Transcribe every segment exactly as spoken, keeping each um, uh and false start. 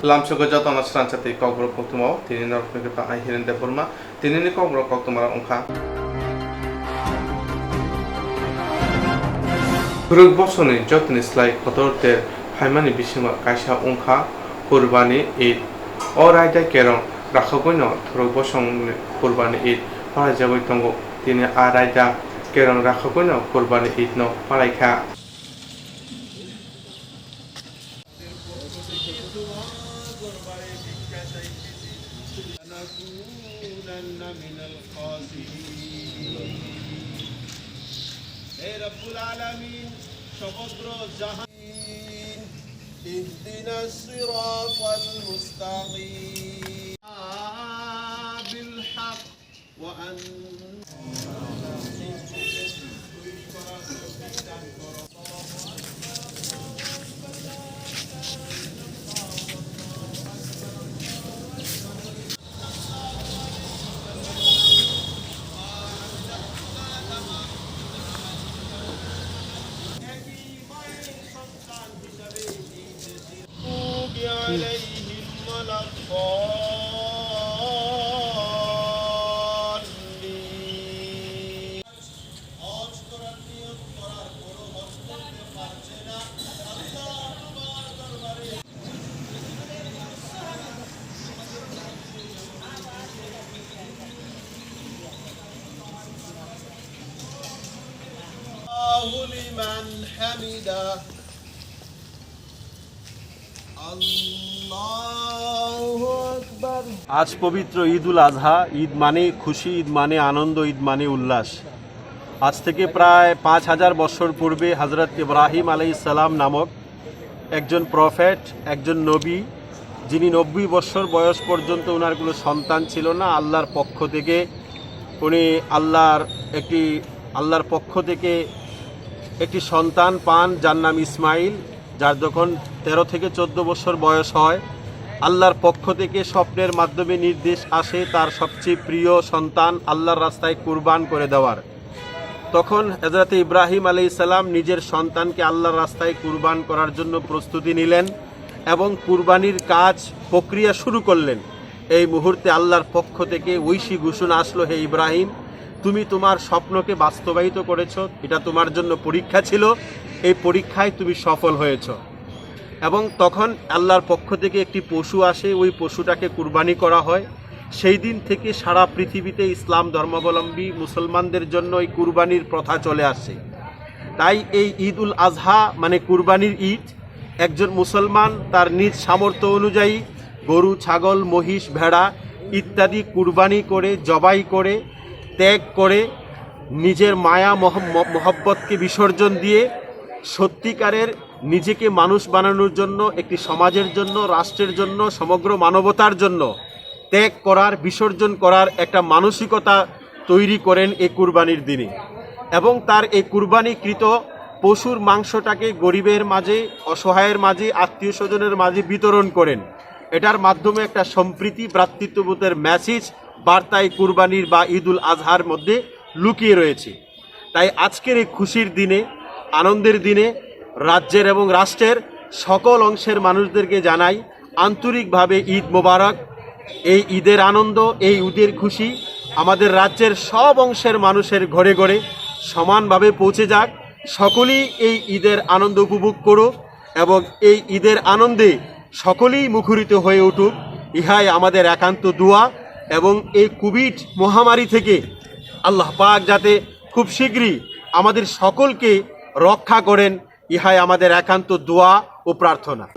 Lamsogo jotono sransa tei kokborok koktwma o tini norokni kwtal ang Hiren Debbarma. Tinini kokborok koktwma rok wngkha. Khuruk bosongni jotoni slai kotor ter phaimani bisingo kaisa wngkha Kurbani Eid. O raida kerong rakhogwino khuruk bosongni Kurbani Eid palaijagwi tongo. Tini a raida kerong rakhogwino Kurbani Eid no palaikha. لنكونن من الخاسرين. হে রব্বুল আলামিন, সমগ্র জাহান, اهدنا الصراط المستقيم. بالحق المغضوب عليهم ولا الضالين. হজ করার নিয়ত করার পরও হজ করতে পারছে না। আল্লাহ তোমার দরবারে আল্লাহু লিমান হামিদা। আল্লাহু আকবার। আজ পবিত্র ঈদ উল আজহা, ঈদ মানে খুশি, ঈদ মানে আনন্দ, ঈদ মানে উল্লাস। আজ থেকে প্রায় পাঁচ হাজার বছর পূর্বে হযরত ইব্রাহিম আলাইহিস সালাম নামক একজন প্রফেট, একজন নবী, যিনি নব্বই বছর বয়স পর্যন্ত ওনার কোনো সন্তান ছিল না, আল্লাহর পক্ষ থেকে উনি আল্লাহর একটি, আল্লাহর পক্ষ থেকে একটি সন্তান পান, যার নাম ইসমাইল। যার যখন তেরো থেকে চোদ্দ বছর বয়স হয়, আল্লাহর পক্ষ থেকে স্বপ্নের মাধ্যমে নির্দেশ আসে তার সবচেয়ে প্রিয় সন্তান আল্লাহর রাস্তায় কুরবান করে দেওয়ার। তখন হযরতে ইব্রাহিম আলাইহিস সালাম নিজের সন্তানকে আল্লাহর রাস্তায় কুরবান করার জন্য প্রস্তুতি নিলেন এবং কুরবানির কাজ, প্রক্রিয়া শুরু করলেন। এই মুহূর্তে আল্লাহর পক্ষ থেকে ঐশী ঘোষণা আসলো, "হে ইব্রাহিম, তুমি তোমার স্বপ্নকে বাস্তবায়িত করেছো, এটা তোমার জন্য পরীক্ষা ছিল, এই পরীক্ষায় তুমি সফল হয়েছো।" এবং তখন আল্লাহর পক্ষ থেকে একটি পশু আসে, ওই পশুটাকে কুরবানি করা হয়। সেই দিন থেকে সারা পৃথিবীতে ইসলাম ধর্মাবলম্বী মুসলমানদের জন্য এই কুরবানির প্রথা চলে আসে। তাই এই ঈদ উল আজহা মানে কুরবানির ঈদ, একজন মুসলমান তার নিজ সামর্থ্য অনুযায়ী গরু, ছাগল, মহিষ, ভেড়া ইত্যাদি কুরবানি করে, জবাই করে, ত্যাগ করে, নিজের মায়া মহ-, ম-, মহব্বতকে বিসর্জন দিয়ে সত্যিকারের নিজেকে মানুষ বানানোর জন্য, একটি সমাজের জন্য, রাষ্ট্রের জন্য, সমগ্র মানবতার জন্য ত্যাগ করার, বিসর্জন করার একটা মানসিকতা তৈরি করেন এই কুরবানির দিনে। এবং তার এই কুরবানিকৃত পশুর মাংসটাকে গরিবের মাঝে, অসহায়ের মাঝে, আত্মীয় স্বজনের মাঝে বিতরণ করেন। এটার মাধ্যমে একটা সম্প্রীতি, ভ্রাতৃত্ববোধের মেসেজ, বার্তা এই কুরবানির বা ঈদ উল আজহার মধ্যে লুকিয়ে রয়েছে। তাই আজকের এই খুশির দিনে, আনন্দের দিনে রাজ্যের এবং রাষ্ট্রের সকল অংশের মানুষদেরকে জানাই আন্তরিকভাবে ঈদ মোবারক। এই ঈদের আনন্দ, এই ঈদের খুশি আমাদের রাজ্যের সব অংশের মানুষের ঘরে ঘরে সমানভাবে পৌঁছে যাক। সকলেই এই ঈদের আনন্দ উপভোগ করুক এবং এই ঈদের আনন্দে সকলেই মুখরিত হয়ে উঠুক। ইহাই আমাদের একান্ত দোয়া এবং এই কোভিড মহামারী থেকে আল্লাহ পাক যাতে খুব শীঘ্রই আমাদের সকলকে রক্ষা করেন, ইহাই আমাদের একান্ত দোয়া ও প্রার্থনা।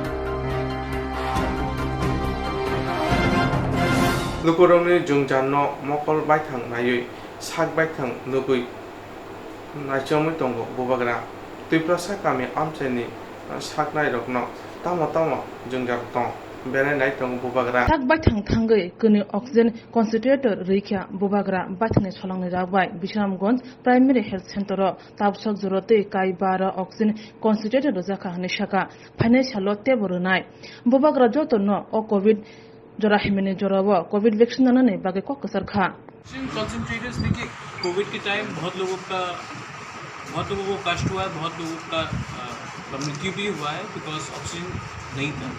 Lukurokni jwngjarno mokol baithang naiwi, sak baithang nugwi naichomwi tongo bubagra. Twiprasa kami amchaini saknairokno tamo tamo jwngjal tong, belai nai tongo bubagra. Sak baithang thangwi kwnwi oxygen concentrator rwikha bubagra baithangni solangni rak bai Bisramganj Primary Health Center o. Tabsok jora tei kai bara oxygen concentrator rwjakha hwnwi sakha. Phainai salo teibo rwnai. Bubagra jotono o covid jora himini jorao covid vaccine nanani bagwi kok kwchar kha. Oxygen concentrators देखिए, कोविड के टाइम बहुत लोगों का, बहुत लोगों को कष्ट हुआ है, बहुत लोगों का, अ, मृत्यु भी हुआ है, बिकॉज ऑक्सीजन नहीं था।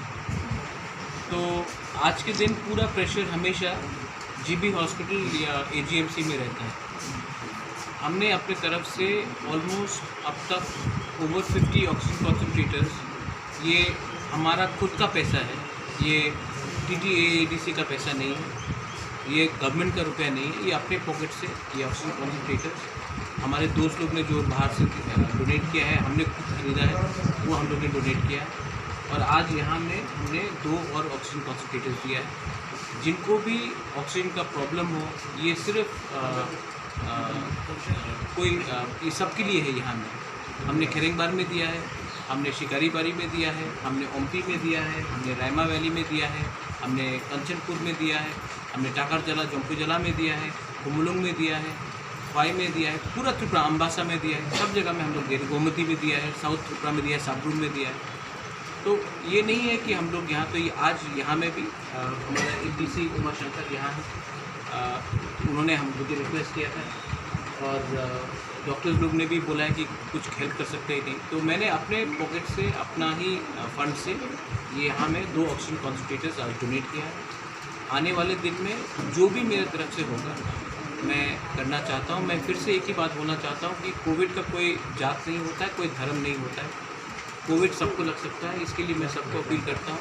तो आज के दिन पूरा प्रेशर हमेशा जीबी हॉस्पिटल या एजीएमसी में रहता है। हमने अपने तरफ से ऑलमोस्ट अब तक ओवर फिफ्टी ऑक्सीजन कॉन्सेंट्रेटर्स, ये हमारा खुद का पैसा है, ये टीटीएएडीसी का पैसा नहीं है, ये गवर्नमेंट का रुपया नहीं है, ये अपने पॉकेट से ये ऑक्सीजन कॉन्सेंट्रेटर्स हमारे दोस्त लोग ने जो बाहर से, अ, डोनेट किया है, हमने खुद खरीदा है, वो हम लोग ने डोनेट किया है। और आज यहाँ में हमने दो और ऑक्सीजन कॉन्सेंट्रेटर्स दिया है। जिनको भी ऑक्सीजन का प्रॉब्लम हो, ये सिर्फ, अ, अ, कोई, अ, ये सबके लिए है। यहाँ में हमने खेरेंगबार में दिया है, हमने शिकारीबारी में दिया है, हमने ओम्पी में दिया है, हमने रायमा वैली में दिया है, हमने कंचनपुर में दिया है, हमने टाकरजला, जम्पुजला में दिया है, खुमलुंग में दिया है, ख्वाई में दिया है, पूरा त्रिपुरा, अम्बासा में दिया है, सब जगह में हम लोग दे रहे, गोमती में दिया है, साउथ त्रिपुरा में दिया है, साब्रुम में दिया है। तो ये नहीं है कि हम लोग यहाँ, तो ये आज यहाँ में भी, अ, हमारा एडीसी उमा शंकर यहाँ है, अ, उन्होंने हम, मुझे रिक्वेस्ट किया था और, अ, डॉक्टर्स लोग ने भी बोला है कि कुछ हेल्प कर सकते हैं नहीं, तो मैंने अपने पॉकेट से, अपना ही, अ, फंड से ये यहाँ में दो ऑक्सीजन कॉन्सेंट्रेटर्स आज डोनेट किया है। आने वाले दिन में जो भी मेरे तरफ से होगा, मैं करना चाहता हूँ। मैं फिर से एक ही बात बोलना चाहता हूँ कि कोविड का कोई जात नहीं होता है, कोई धर्म नहीं होता है। कोविड सबको लग सकता है, इसके लिए मैं सबको अपील करता हूँ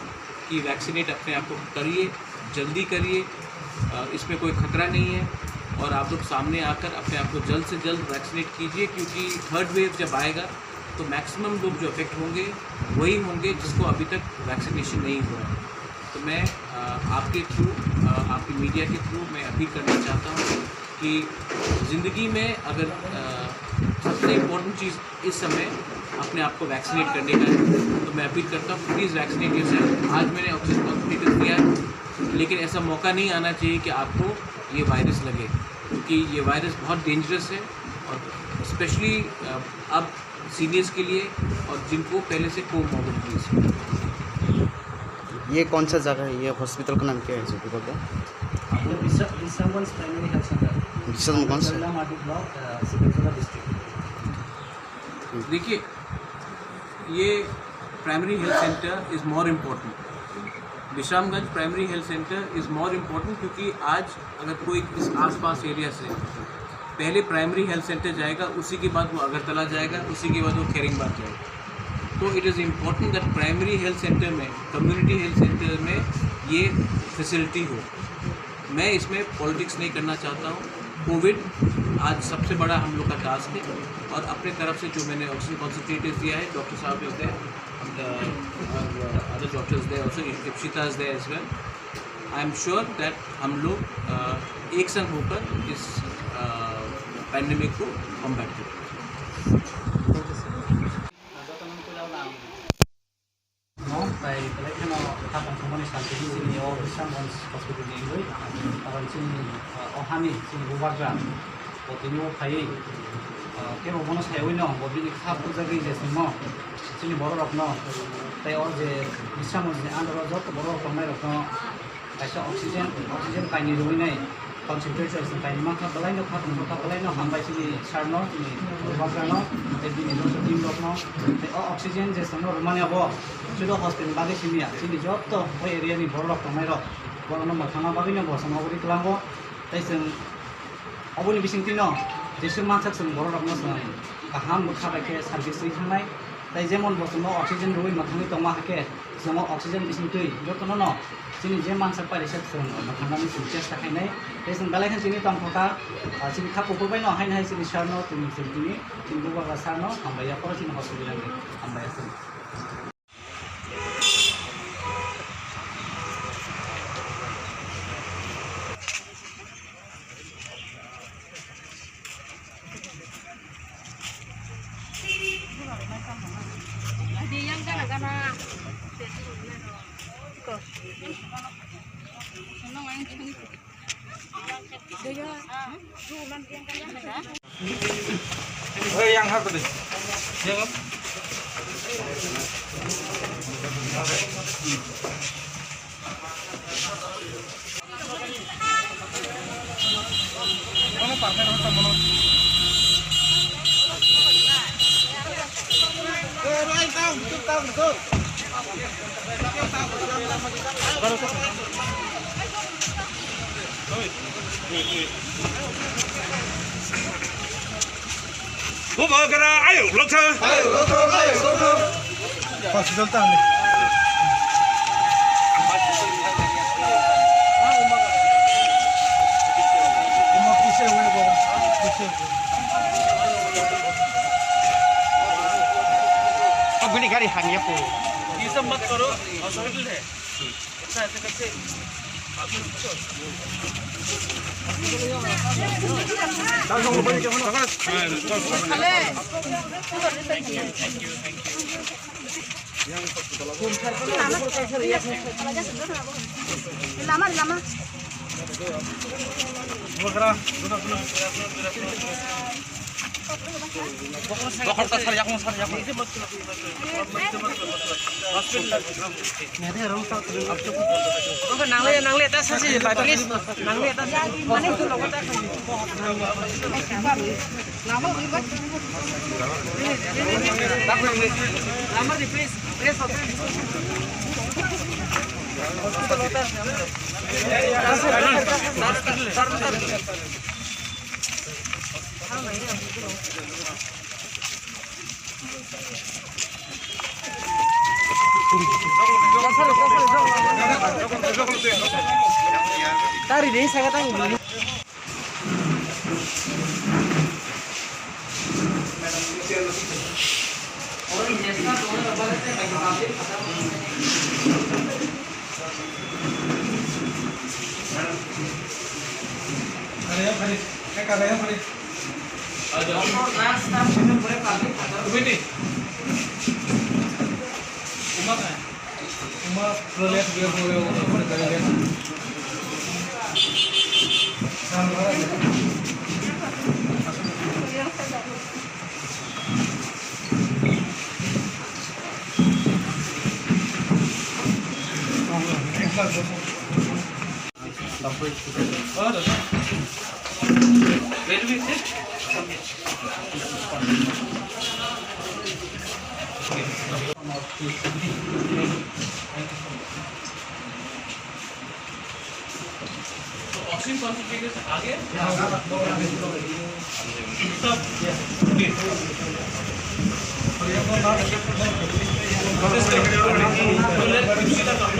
कि वैक्सीनेट अपने आप को करिए, जल्दी करिए। अ, इसमें कोई खतरा नहीं है और आप लोग सामने आकर अपने आप को जल्द से जल्द वैक्सीनेट कीजिए, क्योंकि थर्ड वेव जब आएगा तो मैक्सिमम लोग जो अफेक्ट होंगे वही होंगे जिसको अभी तक वैक्सीनेशन नहीं हुआ है। तो मैं, अ, आपके थ्रू, अ, आपकी मीडिया के थ्रू मैं अपील करना चाहता हूँ कि ज़िंदगी में अगर, अ, सबसे इम्पोर्टेंट चीज़ इस समय अपने आप को वैक्सीनेट करने का है, तो मैं अपील करता हूँ, प्लीज़ वैक्सीनेट योरसेल्फ। आज मैंने ऑक्सीजन कॉन्सेंट्रेटर्स दिया है, लेकिन ऐसा मौका नहीं आना चाहिए कि आपको ये वायरस लगे, क्योंकि ये वायरस बहुत डेंजरस है और स्पेशली, अ, अब सीनियर्स के लिए और जिनको पहले से कोमॉर्बिडिटीज है। ये कौन सा जगह है? ये हॉस्पिटल का नाम क्या है, हॉस्पिटल का? ये विश्रा-, Bishramganj primary health centre. Bishramganj? जलडामाटी ब्लॉक, अ, सिकंदराबाद डिस्ट्रिक्ट। हम्म। देखिए, ये primary health centre is more important. Bishramganj primary health centre is more important, क्योंकि आज अगर कोई इस आसपास एरिया से पहले प्राइमरी हेल्थ सेंटर जाएगा, उसी के बाद वो अगरतला जाएगा, उसी के बाद वो खेरेंगबार जाएगा। तो it is important that primary health center में, कम्युनिटी हेल्थ सेंटर में ये फैसिलिटी हो। मैं इसमें पॉलिटिक्स नहीं करना चाहता हूँ। कोविड आज सबसे बड़ा हम लोग का टास्क है और अपने तरफ से जो मैंने ऑक्सीजन कॉन्सेंट्रेटर्स दिया है, डॉक्टर साहब जो थे, अदर डॉक्टर्स दे, ऑल्सो इप्सिताज they as well. I am sure that हम लोग, अ, एक संग होकर इस, अ, पैंडेमिक को कॉम्बैट करेंगे। No, tai belai kheno kha tongthokmani saltini chini o Bisramganj hospital ni wngwi, karon chini, uh, o hani chini bubagra bo tini o phaiwi, uh, kebo bono saiwi no bo bini kha bujagwi je chwngno chini borok rokno tei o je Bisramganj ni under o joto borok rok tongnai rokno kaisa oxygen, oxygen kainwi rwwi nai concentrator chwng kainwi mankha, belai no kha tongthok kha, belai no hambai chini sir no, chini bubagra no, tei bini joto team rok no. Tei o oxygen je chwngno rwmani abo sudo hospital bagwi simi ya, chini joto o area ni borok rok tongnai rok, borok no mwthangna bagwi no bo chwng oboni kwlango. Tei chwng oboni bisingtwi no jeswk mansak chwng borok rok no chwng kaham bwkha bai khe service rwi thangnai. Tei jemon bo chwngno oxygen rwwi mwthangwi tongma hakhe, chwngno oxygen bising twi jotono no chini je mansak pai rwkhe chwng mwthangmani chwng chesta khainai. Tei chwng belai khe chini tongthokha, ah, chini kha kuphur bai no haino hai chini sir no, chini, chini, chini, chini bubagra sir no hambai ya phoro chini hospital ni hambai ya chwng. Oi, yang hak tadi. Yang. Mana partai mana mana. Eh, right down, betul down, betul. Bubagra, ayo, loksa. Ayo, loksa, ayo, loksa. Hospital ta ni. Uma pise hue bo, pise hue. Aboni gari hamya ko. Ye sab mat karo, hospital hai. Lama, lama. Bokhorta sar yakung, sar yakung. Nanglia, nanglia, ta sasi, please. Nanglia, ta sasi. Please, please. Tari dei, saka tari dei.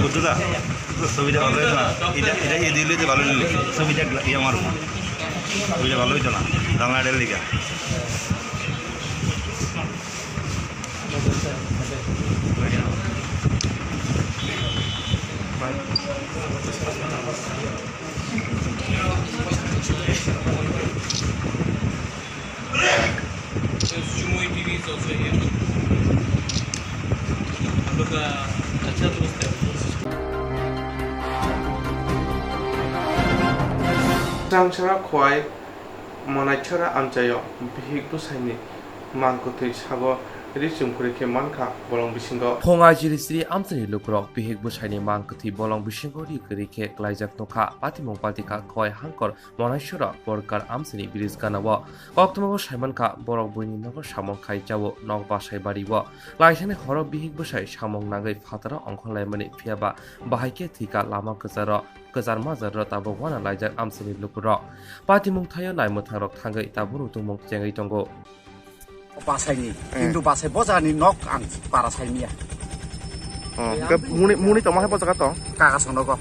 বুদ্ধদা, ছবিটা ভালো হয়েছে না? এটা, এটা এই দিলে যে ভালো নিলি। ছবিটা গ্লা-, ইয়ে মারবো। ছবিটা ভালো হয়েছে না? রাঙা আড়ের লিগা। Sumui T V is also here. हम लोग का अच्छा दोस्त है। Changchara khwai Mwnaisora amchaio bihik bwsaini mang kwthwi sago ri chumkwrwi khe mankha bolong bisingo. Phunga jirisri amchaini lukurok bihik bwsaini mang kwthwi bolong bisingo ri kwrwi khe klaijak nukha. Patimung patikha khwai hangkor Mwnaisora Borkar amchaini bridge ganao. Koktwmao saimankha borok buini nogo samung khai chao nok bachai bario. Laisani horo bihik bwsai samung nangwi phataro ongkhorlaimani phiyaba bahai khe thwikha lama kwcharo. Kwchar majaro tabuk uanalaijak amchaini lukurok. Patimung thaio naimwthangrok thangwi tabuk rutungmung chengwi tongo. Basaini, hmm, Hindu basai bojani nok ang para saimia. Oh, hwnkhe muni, muni tongma hai bo jaga tong? Kakasong nogo,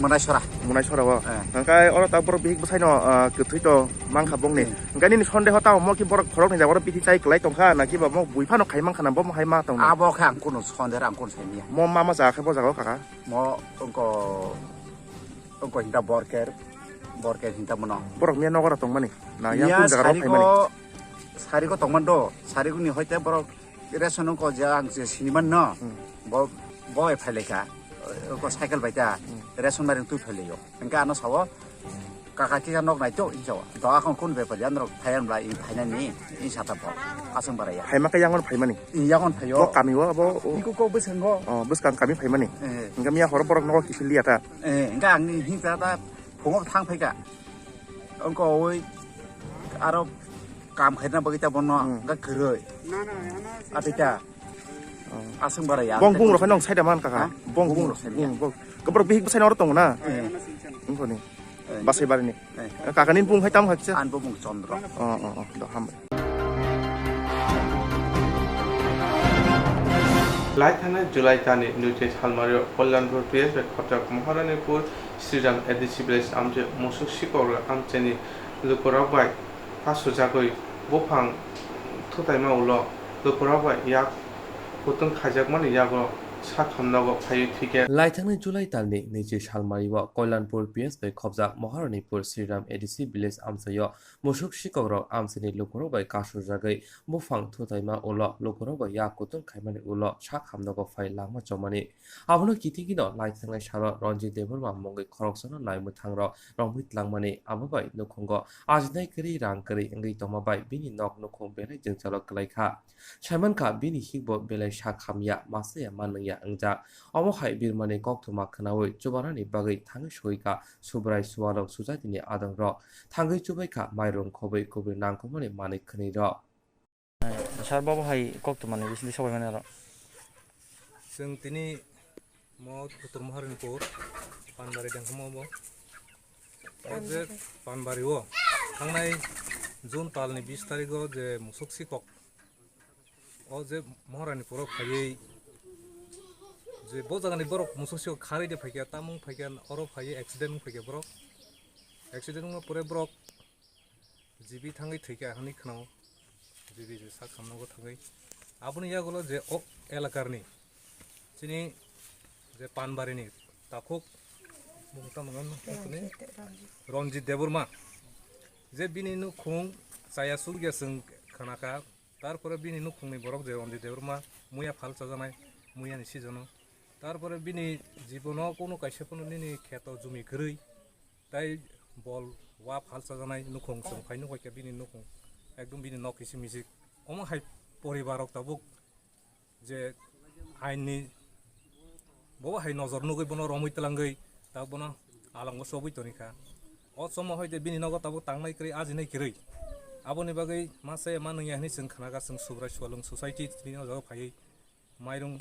Mwnaisora. Mwnaisora o. Eh. Hwnkhe oro ta borok bihik bwsaino, ah, kwthwi to mankha bongni. Hmm. Hwnkhe nini sondeho tamo mo ki borok khoroknwi jaga oro bithi chai kwlai tongkha, na kiba mo bui phano khai mankha na bo mo hai ma tongna? Abo khe ang kunu sondeho ang kunu saimia. Mo ma ma jaga khe bo jaga o kaka? Mo wngko, wngko hinta Borker, Borker hinta mono. Borok miya nogora tongmani? Na yang miya kun jaga rok phaimani? Sariko, sariko tongman do, sariko ni hoite borok ration wngko je ang je siniman no, hmm, bo, bo e phailaika, wngko cycle bai ta, hmm, ration mairing twi phailaio. Hingke ano sawo, Kaka kisa nok nai to, hinsa o. Doga khon kun bepari, andro phaiyan bla, i phainani, i sata bo. Aswng bara ya. Phaima khe yangon phaimani? I yangon phaio. Bo kami o, abo, o. Iku ko bwskango. Oh, bwskang kami phaimani? Eh. Hingke miya horo borok nogo kiphil liya ta? Eh, hingke ang ni hingsa ta phungo thang phaika. Wngko oi, aro kam khaina bagwi ta bono, hmm, hingke kwrwi. Atita. Aswng bara ya. Bong bung rok nong saida man kaka. Ha? Bong Bung bung rok saida. Bung bung. Kabar bihik bwsai noro tong na. Eh. Wngkoni. Eh. Basai barini. Eh. Kakani bung hai tam haksa. An bung Chandra. Oh oh oh. Do ham. Lai thangnai July talni nui salmario Kalyanpur P S bai khopjak Maharanipur Sriram A D C village amche musuk sikok rok amcheni lukurok bai kasujagwi buphang thutaima ulo lukurok bai yak kutung khaijakmani yago sak hamnogo phaiwi thwikhe. Laithangni July talni nui salmario Kalyanpur P S bai khopjak Maharanipur Sriram A D C village amchaio musuk sikokrok amchaini lukurok bai kasujagwi buphang thutaima ulo lukurok bai yak kutung khaimani ulo sak hamnogo phai langma chomani. Abono kitingino laithangnai salo Ranjit Debbarma mungwi khoroksano nai mwthangrok romwi tlangmani, abo bai nukhungo ajinai kwrwi rang kwrwi wngwi tongma bai bini nok nukhung belai jwngjalo kwlaikha. Saimankha bini hikbo belai sak hamya, masaya manwngya wngjak. Omo hai birmani koktwma khwnawi chubanani bagwi thangwi soikha Subrai Sualok Society-ni adongrok. Thangwi chubaikha mairung khobwi kubui nangkukmani manwi khwnwirok. Sir, bo bo hai koktwmani bisingtwi sok bai mani aro. Chwng tini mo Uttor Maharanipur Panbari dengkha mo bo. O je Panbari o thangnai June talni bis tarikh o je musuk sikok o je Maharanipur o phaiwi je bo jagani borok musuk sikok kharwi de phaikha, tamung phaikha, oro phaiwi accident wng phaikha borok. Accident wngma pore borok G B thangwi thwikha hinwi khwnao, G B je sak samnogo thangwi. Aboni yagulo je o elakarni chini je Panbarini takhuk bung tamo wngkha Ranjit Debbarma. Ranjit Debbarma. Je bini nukhung chaya sulgya chwng khnakha, tarpore bini nukhungni borok je Ranjit Debbarma muya phal chajaknai, muyani season-o. Tarpore bini jibono kunu kaisa phano nini kheto jumi kwrwi, tai bol wa phal chajaknai nukhung chwng phai nukbaikha bini nukhung, ekdom bini nok kisi misik. Omo hai poribar rok tabuk je aini bo hai nojor nugwi bono romwi twlangwi tabuk bono alongo chobwi tonikha. O chomo hai de bini nogo tabuk tangnai kwrwi, ajinai kwrwi. Aboni bagwi masa ya manwngya hinwi chwng khnakha, chwng Subrai Sualwng Society tini o jaga phaiwi mairung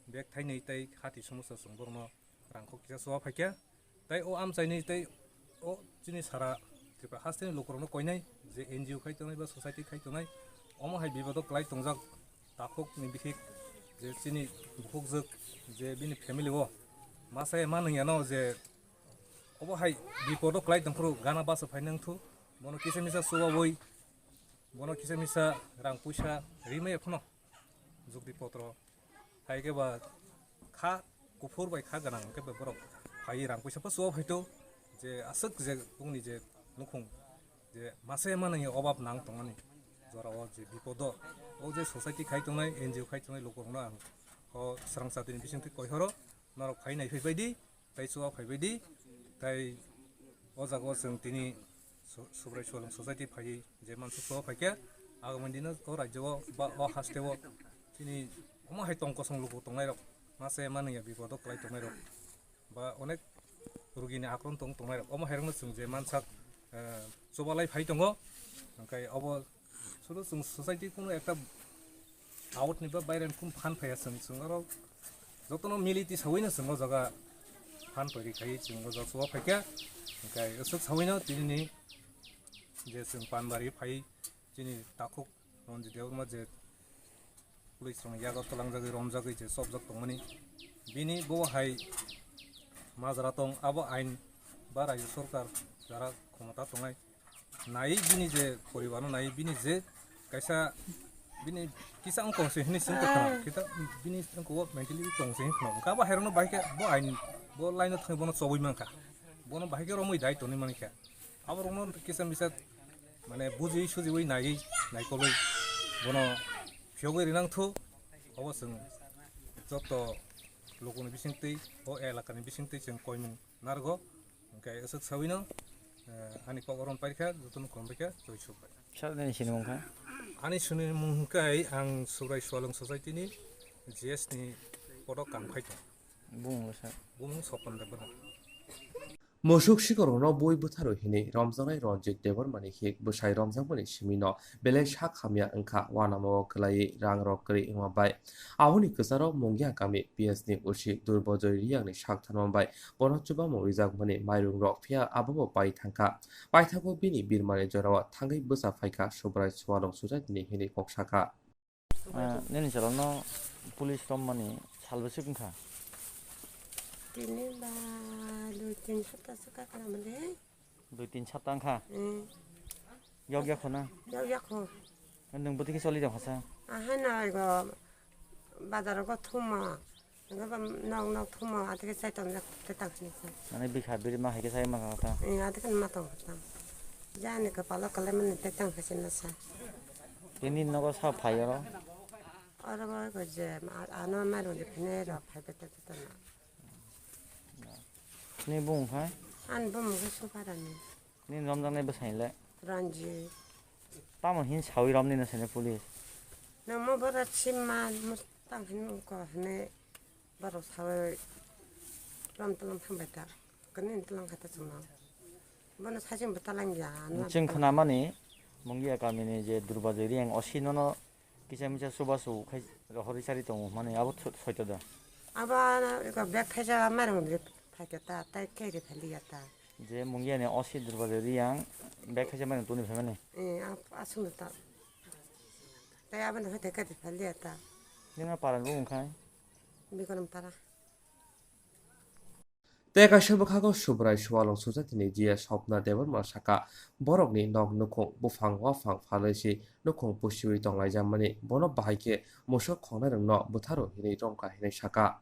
bag thainwi tei hati somosa chwng borokno rangkho kisa chuba phaikha. Tei o amchaini tei o chini sara Tripura hasteni lukurokno koinai je N G O khai tongnai ba society khai tongnai, omo hai bipodo kwlai tongjak takhukni bihik je chini bukhukjwk je bini family o masa ya manwngya no je obo hai bipodo kwlai tongphuru gana basa phai nangthu, bono kisa misa chubawi, bono kisa misa rang puisa rimaya phano jukti potro. Hai khe ba kha kuphur bai kha gwnang hwnkhe ba borok phaiwi rang puisa pha chuba phaito je aswk je bongni je nukhung je masa ya manwngya obab nang tongmani jorao je bipodo o je society khai tongnai, N G O khai tongnai lukurokno ang o swrang chatini bisingtwi koihoro norok phai naiphai baidi. Tai chuba phaibaidi, tai o jaga o chwng tini Su-, Subrai Sualwng Society phaiwi je mansuk chuba phaikha, agamani dino o rajyo o ba o haste o chini omo hai tong kosong luku tongnairok, masa ya manwngya bipodo kwlai tongnairok, ba onek rugini akron tong tongnairok, omo hairokno chwng je mansak, eh, chubalai phai tongo, hwnkhe obo Sudu chwng society kunu ekta out ni ba baire ni kunu phan phaiya chwng, chwng oro jotono mili tisawino chwng o jaga phan pairi khai chwng o jaga chuba phaikha. Hwnkhe aswk sawino tini ni je chwng Panbari phai chini takhuk Ranjit Debbarma je police rokni yago twlangjagwi romjagwi je chopjak tongmani bini bo hai majra tong abo ain ba rajyo sorkar jara khomota tongnai. Nai bini je poribar no nai bini je kaisa bini kisa wng tong se hini sing tong khna kita bini wng ko mentally tong se hini khna ka ba hairok no bai khe bo ain bo line no thang bono chobwi man kha bono bai khe romwi dai toni man kha abo rok no kisa misa mane buji suji wi nai nai kolwi bono phiyogwi rinang thu obo chwng joto lokoni bisingtwi o elakani bisingtwi chwng koimung narwgo. Hwnkhe aswk sawino, eh, ani kok oron paikha, jotono khulumbaikha, joy sukbai. Sir, nini sinimung kha? Ani sinimung hwnkhe ang Subrai Sualwng Society ni G S ni podo kam khai tongo. Bumung le sir? Bumung Sopon Debbarma. Musuk sikorokno bui bwtharo hinwi romjaknai Ranjit Debbarmani hik bwsai romjakmani simino belai sak hamya wngkha, uanamao kwlaiwi rangrok kwrwi wngma bai. Aboni kwcharo Mungia kami P S ni O C Durbajoy Riyangni sak tharma bai bono chubamung rijakmani mairungrok, phiya abobo pai thangkha. Paithago bini birmani jorao thangwi bwsa phaikha Subrai Sualong Society ni hinwi kok sakha. Ah, nini chalokno police romani sal bwswk wngkha? Tini ba dui tin sapta swkha khna mani. Dui tin sapta wngkha? Hmm. Yok yakho na? Yok yakho. Nwng bwtwi khe choli tong khasa? Ahai no ego bazar go thumo. Ego ba nok nok thumo, adike chai tong jak te tang sini sa. Mane bikha biri ma hai khe sai ma ta? Hmm, adike ma tong ta. Jani kapalo kale mani te tang sini sa. Tini nogo sa phai oro? Oro bo ko je, ma-, ano mairung de phine ro phai bete te tana. Ni bung khai? An bung ke suparani. Ni romjak nai bwsai le? Ranji. Tamo hin sawi romni na sene police? Nang mo bora chimma mustang hin ko hne baro sawi rom tolong thang bai ta. Kani tolong kha ta chuma. Bono sajing bwtalang ya, ano Chwng bwtalang. Khwnamani Mungia kamini je Durbajoy Riyang O C nono kisa misa chubachu khai rohorwi chari tongo hwnmani abo tho-, soito da? Abo ano eko bag thaisa mairung ri phaikha ta, tai khe ri phaliya ta. Je Mungiani O C Durbajoy Riyang bag thaisa mairung tuni phaimani? Eh, ap-, aswk ta. Tai abo no hoite khe ri phaliya ta. Nina paran bo wngkhai? Bikorom para. Tei kaisa bwkhago Subrai Sualong Society ni G S Swapna Debbarma sakha, borokni nok nukhung buphang waphang phalwi si nukhung pusiwi tonglaijak mani, bono bahai khe musuk khongnairokno bwtharo hinwi romkha hinwi sakha.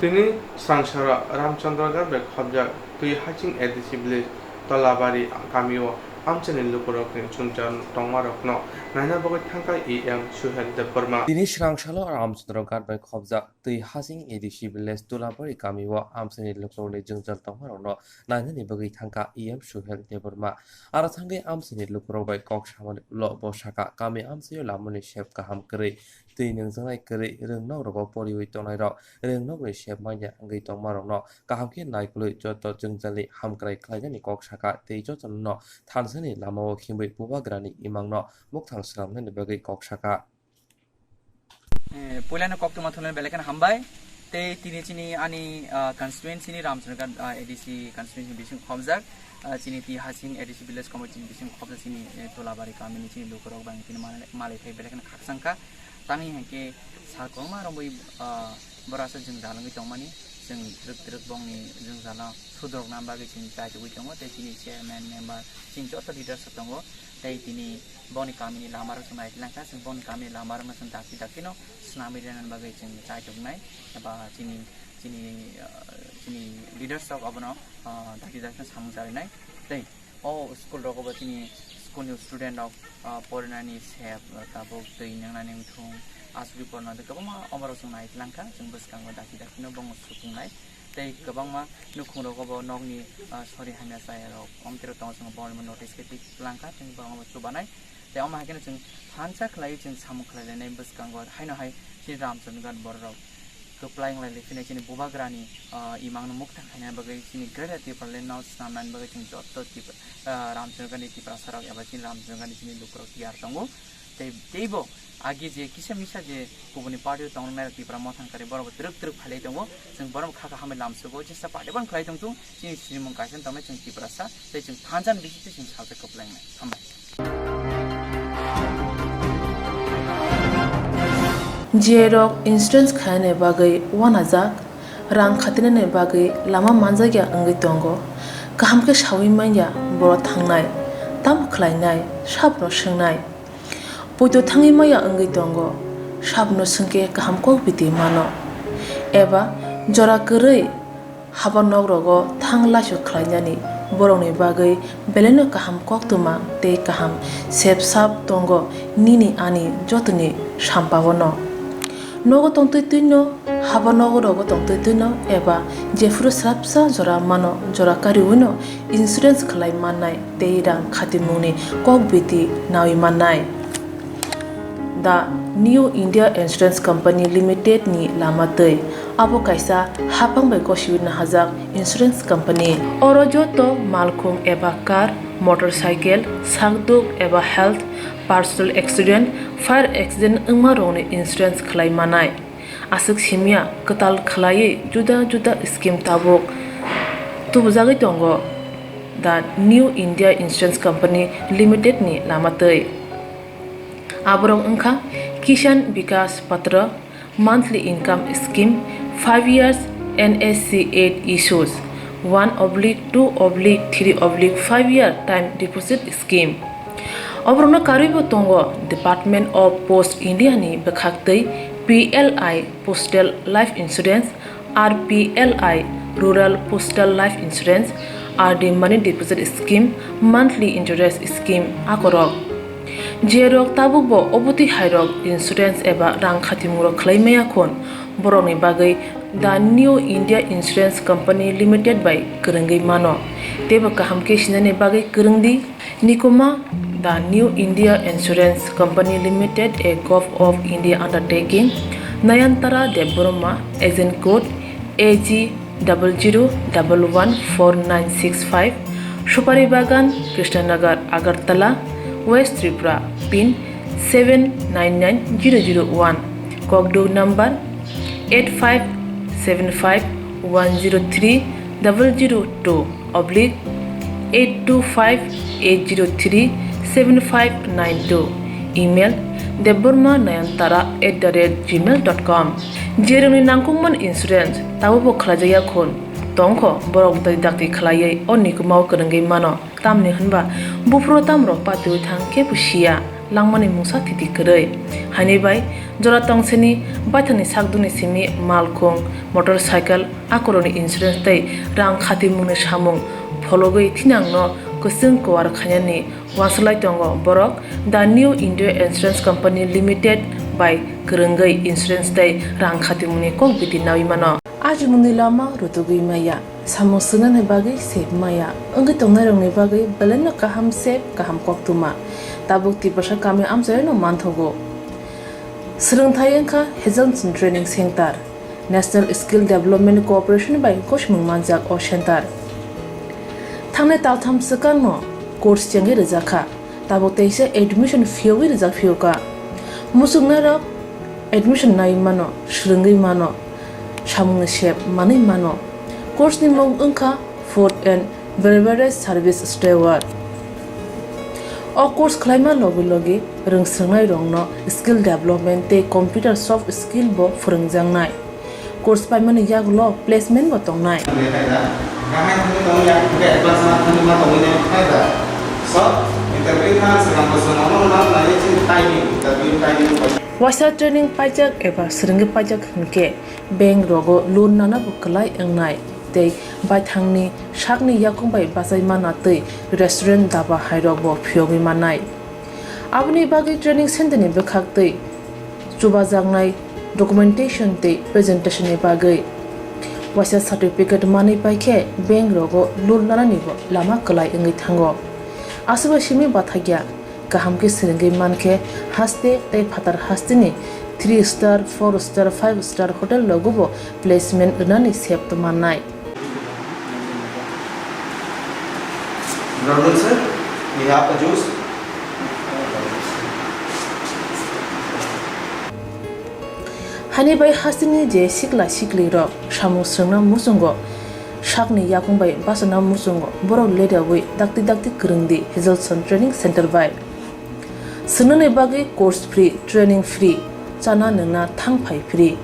Tini Srangsara Ramchandra Garbai khobjak Twi Hasing A D C village Tolabari kamio amchaini lukurokni chwngchar tongmarokno naina bagwi thangkha E M Suhel Debbarma. Tini Srangsalo Ramchandra Garbai khobjak Twi Hasing A D C village Tolabari kamio amchaini lukurokni chwngchar tongmarokno nainani bagwi thangkha E M Suhel Debbarma. Aro thangwi amchaini lukurok bai kok samani ulo bo sakha, kami amchaio lamani sep kaham kwrwi, twi nungjaknai kwrwi, rwngnokrogo poriwi tongnairok rwngnokni sep manya wngwi tongmarokno kaham khe naikolwi joto jwngjali hamkrai khlainani kok sakha tei jotono thansani lamao khimbwi Bubagrani imangno mukthang swnamnani bagwi kok sakha. Eh, puilano koktwma thumnani belai kheno hambai. Tei tini chini ani, ah, constituency ni Ramchandra, ah, A D C constituency bising khomjak. Ah, chini Twi Hasing A D C village committee ni bising khomjak chini, eh, Tolabari kamini chini lukurok bai tini malai, malai phai belai kheno khakchangkha. Tangwi hai khe sal kwbangma romwi, ah, borok aswk jwngjal wngwi tongmani, chwng twrwk twrwk bongni jwngjal no sudrokna bagwi chwng chaitugwi tongo, tei chini chairman, member, chini joto leaders rok tongo, tei tini bongni kamini lama rok chwng naitilangkha, chwng bongni kamini lama rokno chwng dakti dakti no swnamwi rwnani bagwi chwng chaituknai, eba chini, chini, ah, chini leaders rok obono, ah, dakti dakti no samung charinai, tei o school rogo bo chini school ni student rok, ah, porinani sep, tabuk twi nwngnani wngthung, asugwi pornani kwbangma omo rok chwng nai langkha, chwng bwskango dakti dakti no bongno sukungnai, tei kwbangma nukhung rogo bo nokni, ah, sori hamya chaya rok omtwi rok tongo, chwng bo notice khe twi langkha, chwng bo chubanai, tei omo hai kheno chwng thansa khlaiwi chwng samung khlai lainai bwskango haino hai chini Ramchandra borok rok kwplai wng lai le phino chini Bubagrani, ah, imangno mukthang khaina bagwi chini Greater Tipraland no swnamnani bagwi chwng joto Tip-, ah, Ramchandra ni Tiprasa rok eba chini Ramchandra ni chini lukurok tiyar tongo. Tei, teibo agi je kisa misa je kubuni party o tongnai rok Tipra Motha ni kari borok bo twrwk twrwk phailai tongo. Chwng borok kha kaham bai lamsugo, jesa party ban khlai tong thung, chini sinimung kaisa tongnai chwng Tiprasa, tei chwng thansa ni bisingtwi chwng salsa kwplai wngnai. Hambai. J rok insurance khainani bagwi uanajak, rang khatinani bagwi lama manjakya wngwi tongo. Kaham khe saui manya borok thangnai, tamo khlainai, sabono swngnai. Poito thangwi manya wngwi tongo, sabono swngkhe kaham kok biti mano. Eba jora kwrwi haba nok rogo thang laisu khlainani borokni bagwi belaino kaham koktwma tei kaham sep sap tongo nini ani jotoni sampao no. Nogo tongtwi twino, haba nogo rogo tongtwi twino eba jephuru srapsa jora mano jora kariwino insurance khlai mannai tei rang khatimungni kok biti naui mannai. The New India Insurance Company Limited ni lama twi. Abo kaisa haphang bai gosiwi nahajak insurance company. Oro joto malkhung eba car, motorcycle, sakduk eba health, personal accident, fire accident wngma rokni insurance khlai manai. Aswk simya kwtal khlaiwi juda juda scheme tabuk tubujagwi tongo the New India Insurance Company Limited ni lama twi. Aborok wngkha Kisan Vikas Patra, monthly income scheme, five years N S C eight issues, one oblique two oblique three oblique five year time deposit scheme. Oborokno karwibo tongo Department of Post India ni bwkhaktwi P L I Postal Life Insurance, R P L I Rural Postal Life Insurance, R D Money Deposit Scheme, Monthly Interest Scheme akorok. Jerok tabukbo obotwi hairok insurance eba rang khatimungrok khlai maya khun, borokni bagwi The New India Insurance Company Limited bai kwrwngwi mano, teibo kaham khe sinani bagwi kwrwng di. Nikuma, The New India Insurance Company Limited, a Govt of India undertaking, Nayantara Debbarma, agent code A G double zero double one four nine six five, Supari Bagan, Krishnanagar, Agartala, West Tripura, pin seven nine nine zero zero one, kokduk number eight five seven five one zero three double zero two oblique eight two five eight zero three seven five nine two, email debbarma nayantara at the rate gmail dot com. Jerokni nangkukmani insurance tabukbo khlaijakya khun tongkho, borok dakti dakti khlaiwi o nikumao kwrwngwi mano. Tamni hwnba buphuru tamrok patiwi thang kebo siya, langmani mungsa thiti kwrwi. Haini bai jora tongsini baithangni sakdukni simi malkhung, motorcycle, akorokni insurance tei rang khatimungni samung phologwi thinangno kwchwng kuar khainani uansuk lai tongo borok The New India Insurance Company Limited bai kwrwngwi insurance tei rang khatimungni kok biti naui mano. Ajimungni lama rutugwi maya, samung swngnani bagwi sep maya, wngwi tongnairokni bagwi belaino kaham sep, kaham koktwma. Tabuk Tiprasa kami amchaino manthogo. Swrwngthai wngkha Hazelson Training Center, National Skill Development Corporation bai gosimung manjak o center. Thangnai taltham swkangno course chengwi rwjakha. Tabuk teisa admission phiyogwi rijak phiyokha. Muchungnairok admission naiwi mano, swrwngwi mano, samungni sep manwi mano. Course ni mung wngkha Food and Beverage Service Steward. O course khlaima logi logi rwngswrwngnairokno skill development tei computer soft skill bo phwrwngjaknai. Course paimani yagulo placement bo tongnai. Waisa training paijak eba swrwngwi paijak hwnkhe bank rogo loan nana bo kwlai wngnai tei baithangni sakni yakung bai bachai mana tei restaurant, daba hairok bo phiyogwi mannai. Aboni bagwi training center ni bwkhak tei chubajaknai documentation tei presentation ni bagwi waisa certificate manwi paikhe bank rogo loan nanani bo lama kwlai wngwi thango. Aswkbai simi bathakya kaham khe swrwngwi mankhe haste tei phatar hasteni three star, four star, five star hotel rogo bo placement rwnani sep mannai. Good afternoon, sir. We have a juice. Hani bai hasteni je sikla siklirok samung swrwngna muchungo, sakni yakung bai bachana muchungo, borok ledaui dakti dakti kwrwng di Hazelson Training Center bai. Swngnani bagwi course free, training free, chana nwngna thang phai free.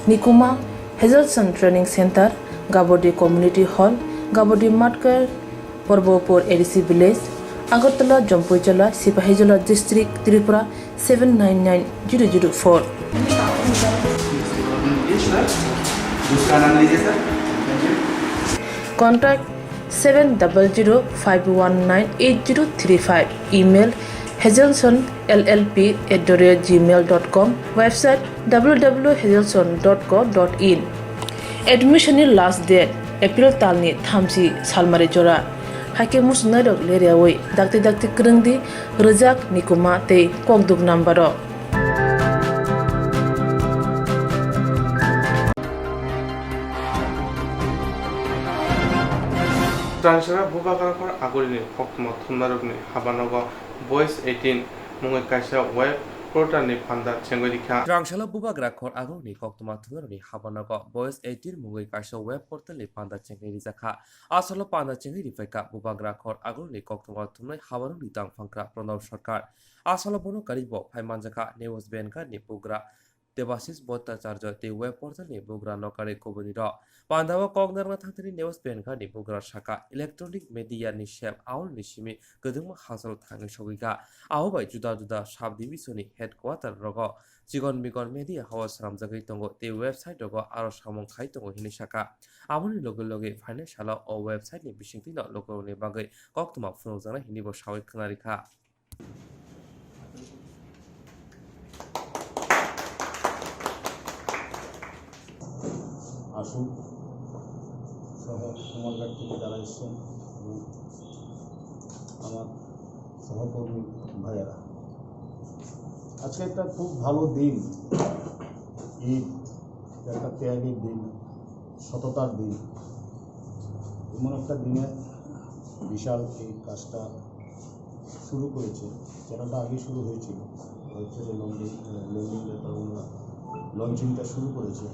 Nikuma Hazelson Training Center, Gabodi Community Hall, Gabodi Matkar, Porbopur A D C Village, Agartala, Jampuijala, Sipahijola District, Tripura seven nine nine zero zero four. Contact seven double zero five one nine eight zero three five. Email hazelson L L P at the rate gmail dot com. Website W W W hazelson dot co dot in. Admission ni last date April talni thamchi salmari jora. Haikhe muchungnairok leriaui dakti dakti kwrwng di, rwjak, nikuma tei kokduk number o. Tangshara Bubagrakhor Agulini koktwma thumnarokni habanogo Boys eighteen mungwi kaisa web portalni panda chengwi rikha. Tangshara Bubagrakhor Agulini koktwma thumnarokni habanogo Boys eighteen mungwi kaisa web portalni panda chengwi rijakha. Asalo panda chengwi ripaikha Bubagrakhor Agulini koktwma thumnai habarokni tangphangkra Pranab Sarkar. Asalo bono karibo phai manjakha News Vanguard ni bugra Debashish Bhattacharya tei web portal ni bugra nokari kubunirok. Pandao kok narwkna thangthani News Vanguard ni bugra sakha, electronic media ni sep aul ni simi kwdwngma hachal thangwi sogwikha. Abo bai juda juda sub division ni headquarter rogo chikon mikon media house swnamjagwi tongo tei website rogo aro samung khai tongo hinwi sakha. Aboni loge loge phainai salo o website ni bisingtwi no lukurokni bagwi koktwma phunukjaknai hinwi bo sawi khwnarikha. আসুন সহ কুমারঘাট থেকে যারা এসছেন এবং আমার সহকর্মী ভাইয়েরা, আজকে একটা খুব ভালো দিন, ঈদ, একটা ত্যাগের দিন, সততার দিন। এমন একটা দিনে বিশাল এই কাজটা শুরু করেছে, চ্যানেলটা আগে শুরু হয়েছিল, ওয়েবসাইটে লঞ্চিং, ল্যান্ডিং পেপার ওনারা লঞ্চিংটা শুরু করেছে।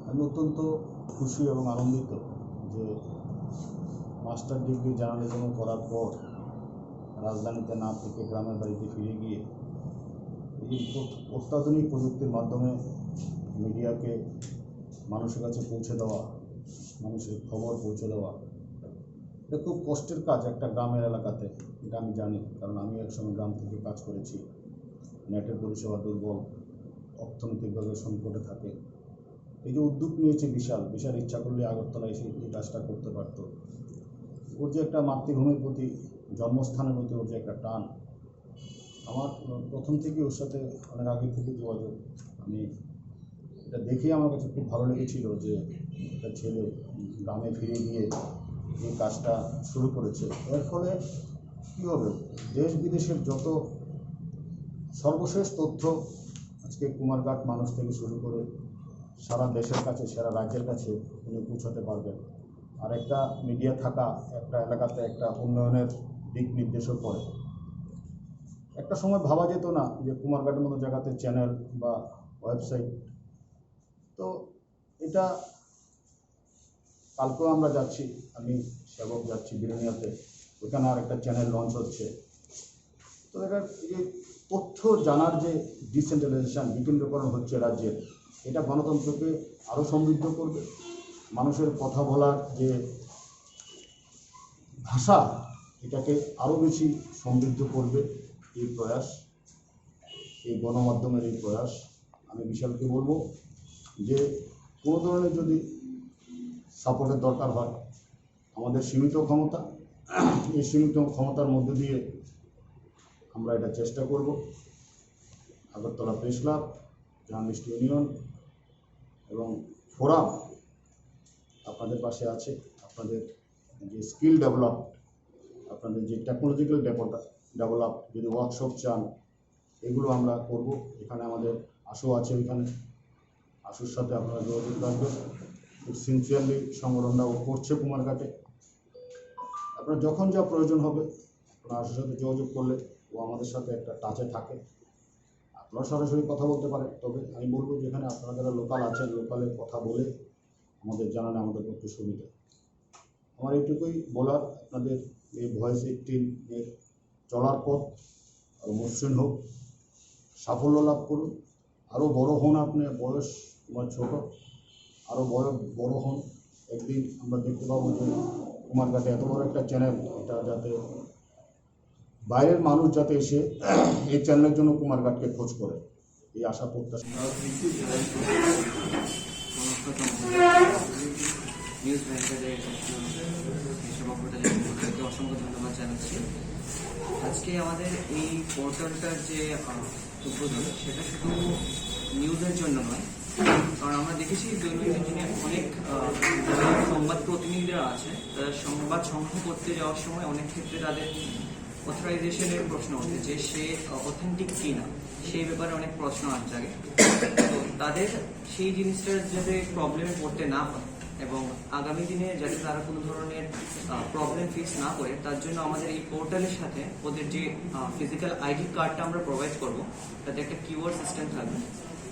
আমি অত্যন্ত খুশি এবং আনন্দিত যে মাস্টার ডিগ্রি জার্নালিজম করার পর রাজধানীতে না থেকে গ্রামের বাড়িতে ফিরে গিয়ে এই যে অত্যাধুনিক প্রযুক্তির মাধ্যমে মিডিয়াকে মানুষের কাছে পৌঁছে দেওয়া, মানুষের খবর পৌঁছে দেওয়া, এটা খুব কষ্টের কাজ একটা গ্রামের এলাকাতে, এটা আমি জানি, কারণ আমি একসময় গ্রাম থেকে কাজ করেছি। নেটের পরিষেবা দুর্বল, অর্থনৈতিকভাবে সংকটে থাকে। এই যে উদ্যোগ নিয়েছে বিশাল, বিশাল ইচ্ছা করলে আগরতলা এসে এই কাজটা করতে পারতো। ওর যে একটা মাতৃভূমির প্রতি, জন্মস্থানের প্রতি ওর যে একটা টান, আমার প্রথম থেকে ওর সাথে অনেক আগে থেকে যোগাযোগ। আমি এটা দেখেই আমার কাছে খুব ভালো লেগেছিল যে একটা ছেলে গ্রামে ফিরে গিয়ে এই কাজটা শুরু করেছে। এর ফলে কী হবে, দেশ বিদেশের যত সর্বশেষ তথ্য আজকে কুমারঘাট মানুষ থেকে শুরু করে সারা দেশের কাছে, সারা রাজ্যের কাছে উনি পৌঁছাতে পারবেন। আর একটা মিডিয়া থাকা একটা এলাকাতে একটা উন্নয়নের দিক নির্দেশও করে। একটা সময় ভাবা যেত না যে কুমারঘাটের মতো জায়গাতে চ্যানেল বা ওয়েবসাইট। তো এটা কালকেও আমরা যাচ্ছি, আমি সেবক যাচ্ছি বিলোনিয়াতে, ওখানে আর একটা চ্যানেল লঞ্চ হচ্ছে। তো এটা এই যে তথ্য জানার যে ডিসেন্ট্রালাইজেশন, বিকেন্দ্রীকরণ হচ্ছে রাজ্যের, এটা গণতন্ত্রকে আরও সমৃদ্ধ করবে। মানুষের কথা বলার যে ভাষা, এটাকে আরও বেশি সমৃদ্ধ করবে এই প্রয়াস, এই গণমাধ্যমের এই প্রয়াস। আমি বিশালকে বলবো যে কোনো ধরনের যদি সাপোর্টের দরকার হয়, আমাদের সীমিত ক্ষমতা, এই সীমিত ক্ষমতার মধ্যে দিয়ে আমরা এটা চেষ্টা করব। Agartala press club, journalist union এবং ফোরাম আপনাদের পাশে আছে। আপনাদের যে স্কিল ডেভেলপ, আপনাদের যে টেকনোলজিক্যাল ডেভেলপ, যদি ওয়ার্কশপ চান, এগুলো আমরা করব। এখানে আমাদের আশু আছে, এখানে আশুর সাথে আপনারা যোগাযোগ রাখবেন। খুব সিনসিয়ারলি সংগঠনটা ও করছে কুমারঘাটে। আপনার যখন যা প্রয়োজন হবে, আপনার আশুর সাথে যোগাযোগ করলে ও আমাদের সাথে একটা টাচে থাকে। আপনারা সরাসরি কথা বলতে পারেন, তবে আমি বলবো যেখানে আপনারা যারা লোকাল আছেন, লোকালে কথা বলে আমাদের জানালে আমাদের পক্ষে সুবিধা। আমার এইটুকুই বলার, আপনাদের এই ভয়েস এইটিন এর চলার পথ আরও মসৃণ হোক, সাফল্য লাভ করুন, আরও বড় হন। আপনি বয়স তোমার ছোট, আরও বড় বড় হন। একদিন আমরা দেখতে পাবো যে কুমারঘাটে এত বড় একটা চ্যানেল, এটা যাতে বাইরের মানুষ যাতে এসে এই চ্যানেলের জন্য কুমারঘাটকে খোঁজ করে, এই আশা প্রত্যাশা। নিউজ ভ্যানগার্ডের সেবা পোর্টালের পক্ষ থেকে অসংখ্য ধন্যবাদ জানাচ্ছি। আজকে আমাদের এই পোর্টালটার যে আহ, উদ্বোধন, সেটা শুধু নিউজের জন্য নয়, কারণ আমরা দেখেছি দৈনন্দিন জীবনে অনেক আহ, সংবাদ প্রতিনিধিরা আছে, তারা সংবাদ সংগ্রহ করতে যাওয়ার সময় অনেক ক্ষেত্রে তাদের অথরাইজেশনের প্রশ্ন ওঠে যে সে অথেন্টিক কি না, সেই ব্যাপারে অনেক প্রশ্ন আন জাগে। তো তাদের সেই জিনিসটা যাতে প্রবলেমে পড়তে না হয়, এবং আগামী দিনে যাতে তারা কোনো ধরনের প্রবলেম ফেস না করে, তার জন্য আমাদের এই পোর্টালের সাথে ওদের যে ফিজিক্যাল আইডি কার্ডটা আমরা প্রোভাইড করব, তাতে একটা কিউআর সিস্টেম থাকবে,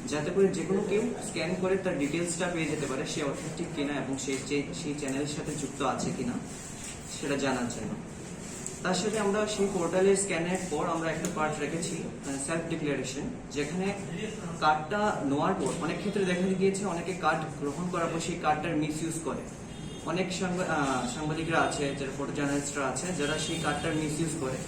যাতে করে যে কোনো কেউ স্ক্যান করে তার ডিটেলসটা পেয়ে যেতে পারে, সে অথেন্টিক কিনা এবং সে যে সেই চ্যানেলের সাথে যুক্ত আছে কিনা সেটা জানার জন্য। তার সাথে আমরা সেই পোর্টালে স্ক্যানের পর আমরা একটা পার্ট রেখেছি সেলফ ডিক্লারেশন, যেখানে কার্ডটা নেওয়ার পর অনেক ক্ষেত্রে দেখা গিয়েছে অনেকে কার্ড গ্রহণ করার পর সেই কার্ডটার মিস ইউজ করে। অনেক সাংবা- আহ, সাংবাদিকরা আছে, যারা ফটো জার্নালিস্টরা আছে, যারা সেই কার্ডটার মিস ইউজ করে।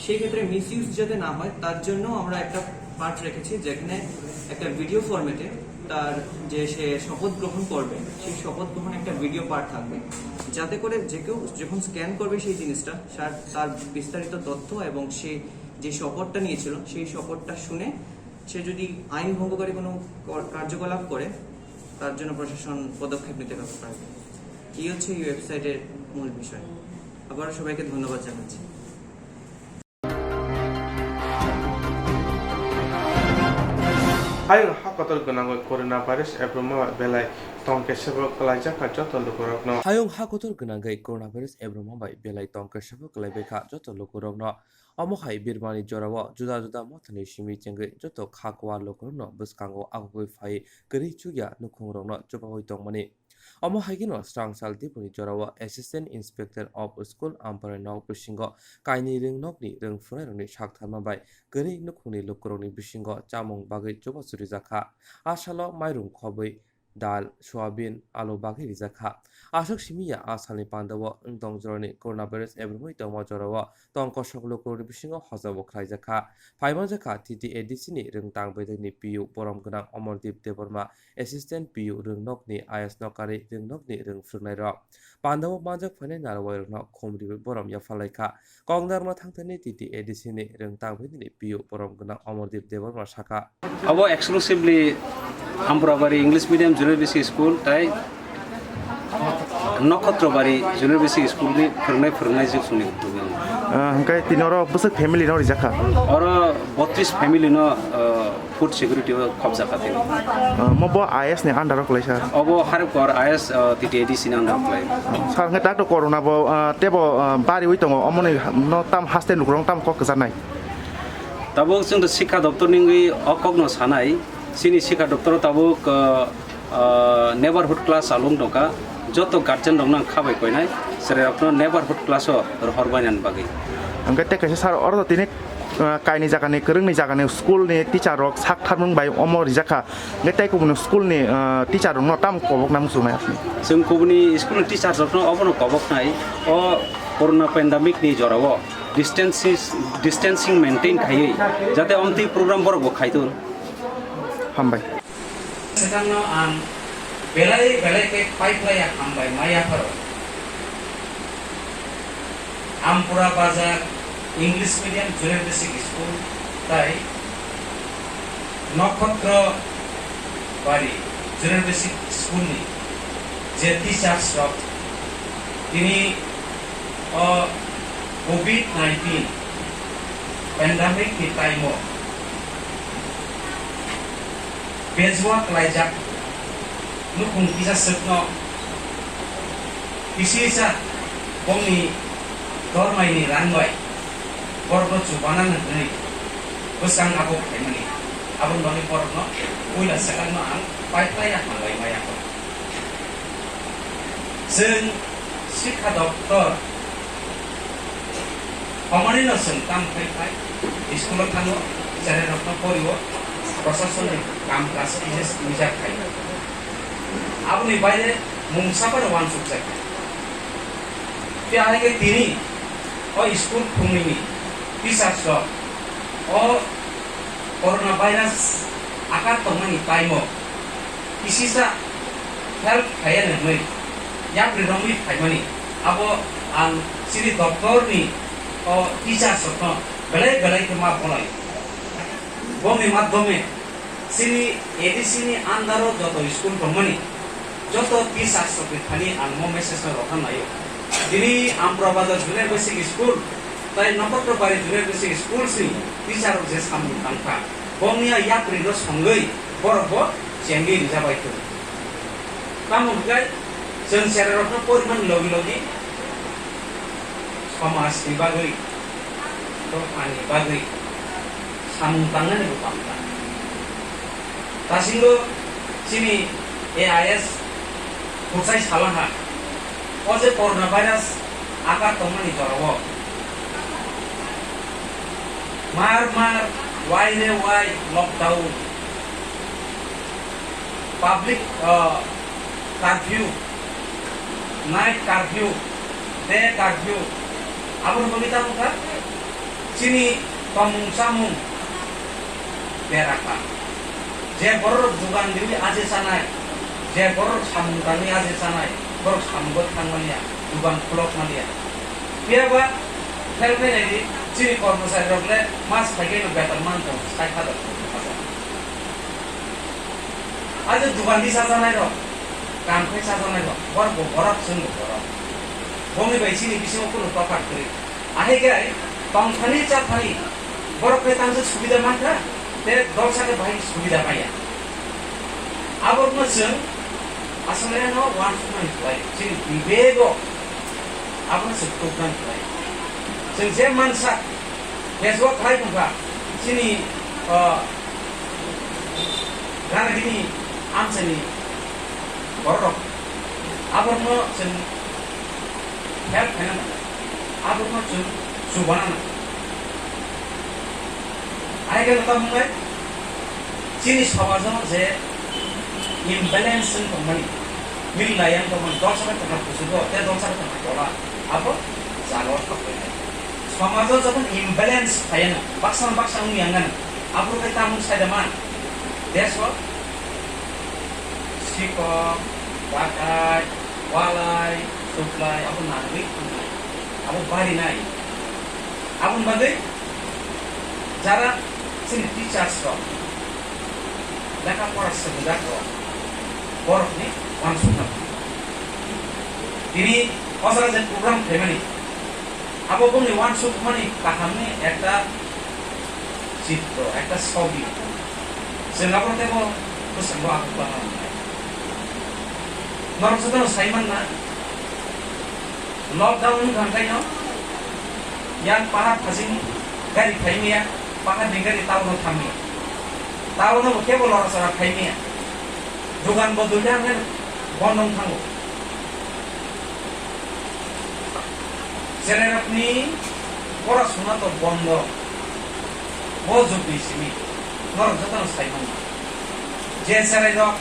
সেই ক্ষেত্রে মিস ইউজ যাতে না হয়, তার জন্য আমরা একটা পার্ট রেখেছি, যেখানে একটা ভিডিও ফরম্যাটে তার যে সে শপথ গ্রহণ করবে, সেই শপথ গ্রহণ একটা ভিডিও পার্ট থাকবে, যাতে করে যে কেউ যখন স্ক্যান করবে সেই জিনিসটা, তার তার বিস্তারিত তথ্য এবং সে যে শপথটা নিয়েছিল সেই শপথটা শুনে সে যদি আইন ভঙ্গকারী কোনো ক- কার্যকলাপ করে, তার জন্য প্রশাসন পদক্ষেপ নিতে পারবে। এই হচ্ছে এই ওয়েবসাইটের মূল বিষয়। আবারও সবাইকে ধন্যবাদ জানাচ্ছি। Hayung ha kotor gwnangwi coronavirus ebroma belai tongkhe sebo kwlaijak kha joto lukurokno. Hayung ha kotor gwnangwi coronavirus ebroma bai belai tongkhe sebo kwlaibai kha joto lukurokno. Omo hai birmani jorao juda juda mothani simi chengwi joto kha kwar lukurokno bwskango agugwi phai kwrwi chukya nukhungrokno chubawi tongmani. Omo hai kheno swrang sal Dipuni jorao Assistant Inspector of School Ampara nok bisingo kainwi rwngnokni rwngphrunairokni saktharma bai kwrwi nukhungni lukurokni bisingo chamung bagwi chubachu rijak kha. A salo mairung khobwi, dal, soyabin, alu bagwi rijak kha. Aswk simi ya a salni pandao wng tong jorani coronavirus ebromwi tongma jorao tong kosok lukurokni bisingo hojabo khlaijak kha. Phaimanjak kha T T A D C ni rwngtang bedekni P U borom gwnang Omordeep Debbarma, Assistant P U rwngnokni Ayas Nokari rwngnokni rwngphwrwngnairok. Pandao manjak phainai narwai rokno khum riwi borom yapharlai kha. Koknarma thangthani T T A D C ni rwngtang bini P U borom gwnang Omordeep Debbarma sakha. Abo exclusively Ampurabari English Medium Junior Basic School tai Nokhotrobari Junior Basic School ni phwrwngnai phwrwngnai jwk songni. Ah, hwnkhe tini oro bwswk family no rijak kha? Oro botris family no, ah, food security o khobjak kha tini. Ah, mo bo I S ni under o kwlai sir? Obo Haripkor I S, ah, T T A D C ni under o kwlai. Sir, hwnkhe tak to corona bo, ah, tebo, ah, bariwi tongo, omoni no tam haste lukurok tam kok kwcharnai? Tabuk chwng to Sikha Doptor ni wngwi o kok no sanai, chini Sikha Doptor o tabuk, ah, ah, neighborhood class alung tongkha, joto guardian rokno ang khabai koinai, chwrai rokno neighborhood class o rohor bainani bagwi. Hwnkhe tei kaisa sir, oro to tini, ah, kaini jagani, kwrwngni jagani school ni teacher rok sak tharmung bai omo rijak kha, hwnkhe tei kubuni school ni, ah, teacher rokno tamo kobokna muchungnai apni? Chwng kubuni school ni teacher rokno obono koboknai, o corona pandemic ni jorao distancing, distancing maintain khaiwi jate omtwi program borok bo khaitun. Hambai. Swkangno ang belai belai khe paiphlaiya hambai ma yapharo. Ampura Bazar English Medium Junior Basic School tai Nokhotro Bari Junior Basic School ni je teachers rok tini o covid nineteen pandemic ni time o bejua kwlaijak nukhung kisa swkno kisi kisa bongni dormaini rang bai borokno chubana hwnwi bwsang abo khaimani. Aboni bagwi borokno puila swkangno ang paiphlaiya hambai maya kho. Chwng Sikha Doptor Omonino chwng tamo khai khai school-o thango, cherairokno porio, proshasonni kam kaj kisa wijak khai. Aboni baire mungsa phano uansukjak. Phiya hai khe tini o school phungnini teachers rok o corona virus akar tongmani time-o kisisa help khaiyani hwnwi yapri romwi phaimani. Abo ang chini doptor ni o teachers rokno belai belai khe ma bolai. Boni madhyome chini A D C ni under o joto school tongmani joto teachers rokni thani ang mo message no rokha naio. Tini Ampura Bazar Junior Basic School tai Nokhotro Bari Junior Basic School si teacher rok je samung tangkha, bongni a yapri no songwi borok bo chengwi rijabai thung. Tamo hwnkhe Chwng cherairokno porimani logi logi somajni bagwi, dophani bagwi samung tangnani bo pamkha. Dasingo chini A I S kwchai salaha, o je corona virus akar tongmani jorao mar mar, wai re wai lockdown, public, uh, curfew, night curfew, day curfew, aboni bagwi tamo kha chini tongmung chamung bera kha. Je borok dugan riwi aje chanai, je borok samung tanwi aje chanai, borok samungo thang manya, dugan khulok manya. Phiya ba phel phainai di chini kormochari rok le mas phaikhe no beton man tong sai khadok tong kha. Aje dugan di chajanai rok, kam khai chajanai rok, borok bo borok, chwng bo borok. Bongni bai chini bisingo kunu tophat kwrwi. Ahai khe tongthani chathani borok khe tangsa subida mankha, tei dolsa khe bahai subida maya. Aborokno chwng aswk no uansuknani khlai, chini bibego abono chwng tuknani khlai. Chwng je mansa bejwak khlai tongkha, chini, o, ganagini amchaini bororok, aborokno chwng help khaina nang, aborokno chwng chubana nang. Hai khe nwkha mwnai chini somajo je imbalance wng tongmani, mil laiya wng tongmani, dolsa bai tongma kuchugo tei dolsa bai tongma tola, abo jagao thok bai nai. Somajo jokhon imbalance phaiya no, baksa no baksa wngya wngya no, abo khe tamung sai da man. Desh o sikok, dakai, walai, suklai, abo nangwi thangnai, abo barinai. Aboni bagwi jara chini teachers rok, lekha pora swrwngjak rok, borokni uansukna tini o jaga je program khaimani, abo bongni uansukmani kahamni ekta chitro, ekta sobi. Chwng abo teibo bwskango akhuk lama wngnai. Norok jotono sai manna, lockdown wngkha hwnkhaino yang pahar phasing gari phaimaya, paharni gari town-o thammaya. Town-o bo kebo lora chora phaimaya. Dugan bo duida hwnkhe bondo wng thango. Cherairokni porasuna to bondo. Bo jugni simi norok jotono sai mano. Je cherairok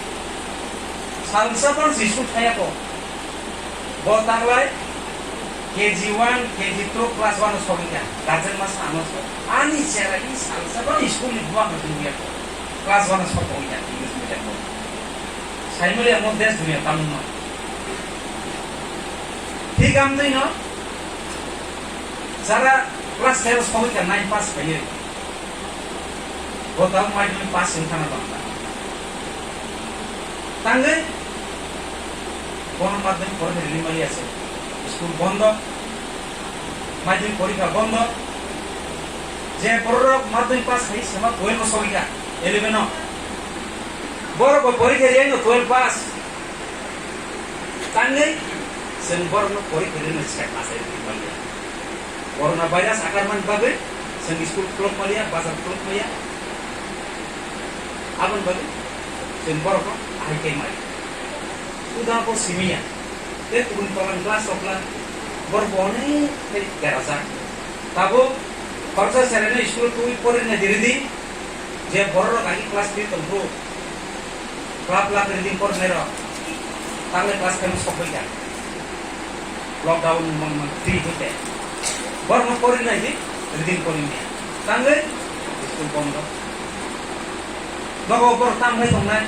salsa phano school thaya kho, bo taklai K G one, K G two, class one o sogwi kha. Guardian masa ano so. Ani cheraini salsa phano school ni buwa no tongya kho. Class one o sok tongya English medium o. Saimali amo desh duniya tamungma. Thik amtwi no, jara class ten sogwi kha, nine pass khaiwi, bo tabuk madhyamik pass wng thangna tongkha. Tangwi bono madhyamik porikha rini maliya se, school bondo, madhyamik porikha bondo. Je bororok madhyamik pass khaiwi sema twelve o sogwi kha, eleven o, borok bo porikha riyano twelve pass. Tangwi chwng borokno pori pori no sek masai rwui manya. Corona virus akar man bagwi chwng school khulok maliya, bazar khulok maya. Aboni bagwi chwng borokno ahai khe maya. Uda bo simiya. Tei kubun kolam class rok la borok bo onek khe berajak. Tabuk khoroksa cheraino school twi porinai di rwdi. Je bororok agi class three tongphuru, Club club reading porinai rok. Tangle class khaima sokbai kha. Lockdown mong mong free hoite. Borno porinai di reading porinai. Tangle school bondo. Nogo borok tam khai tongnai.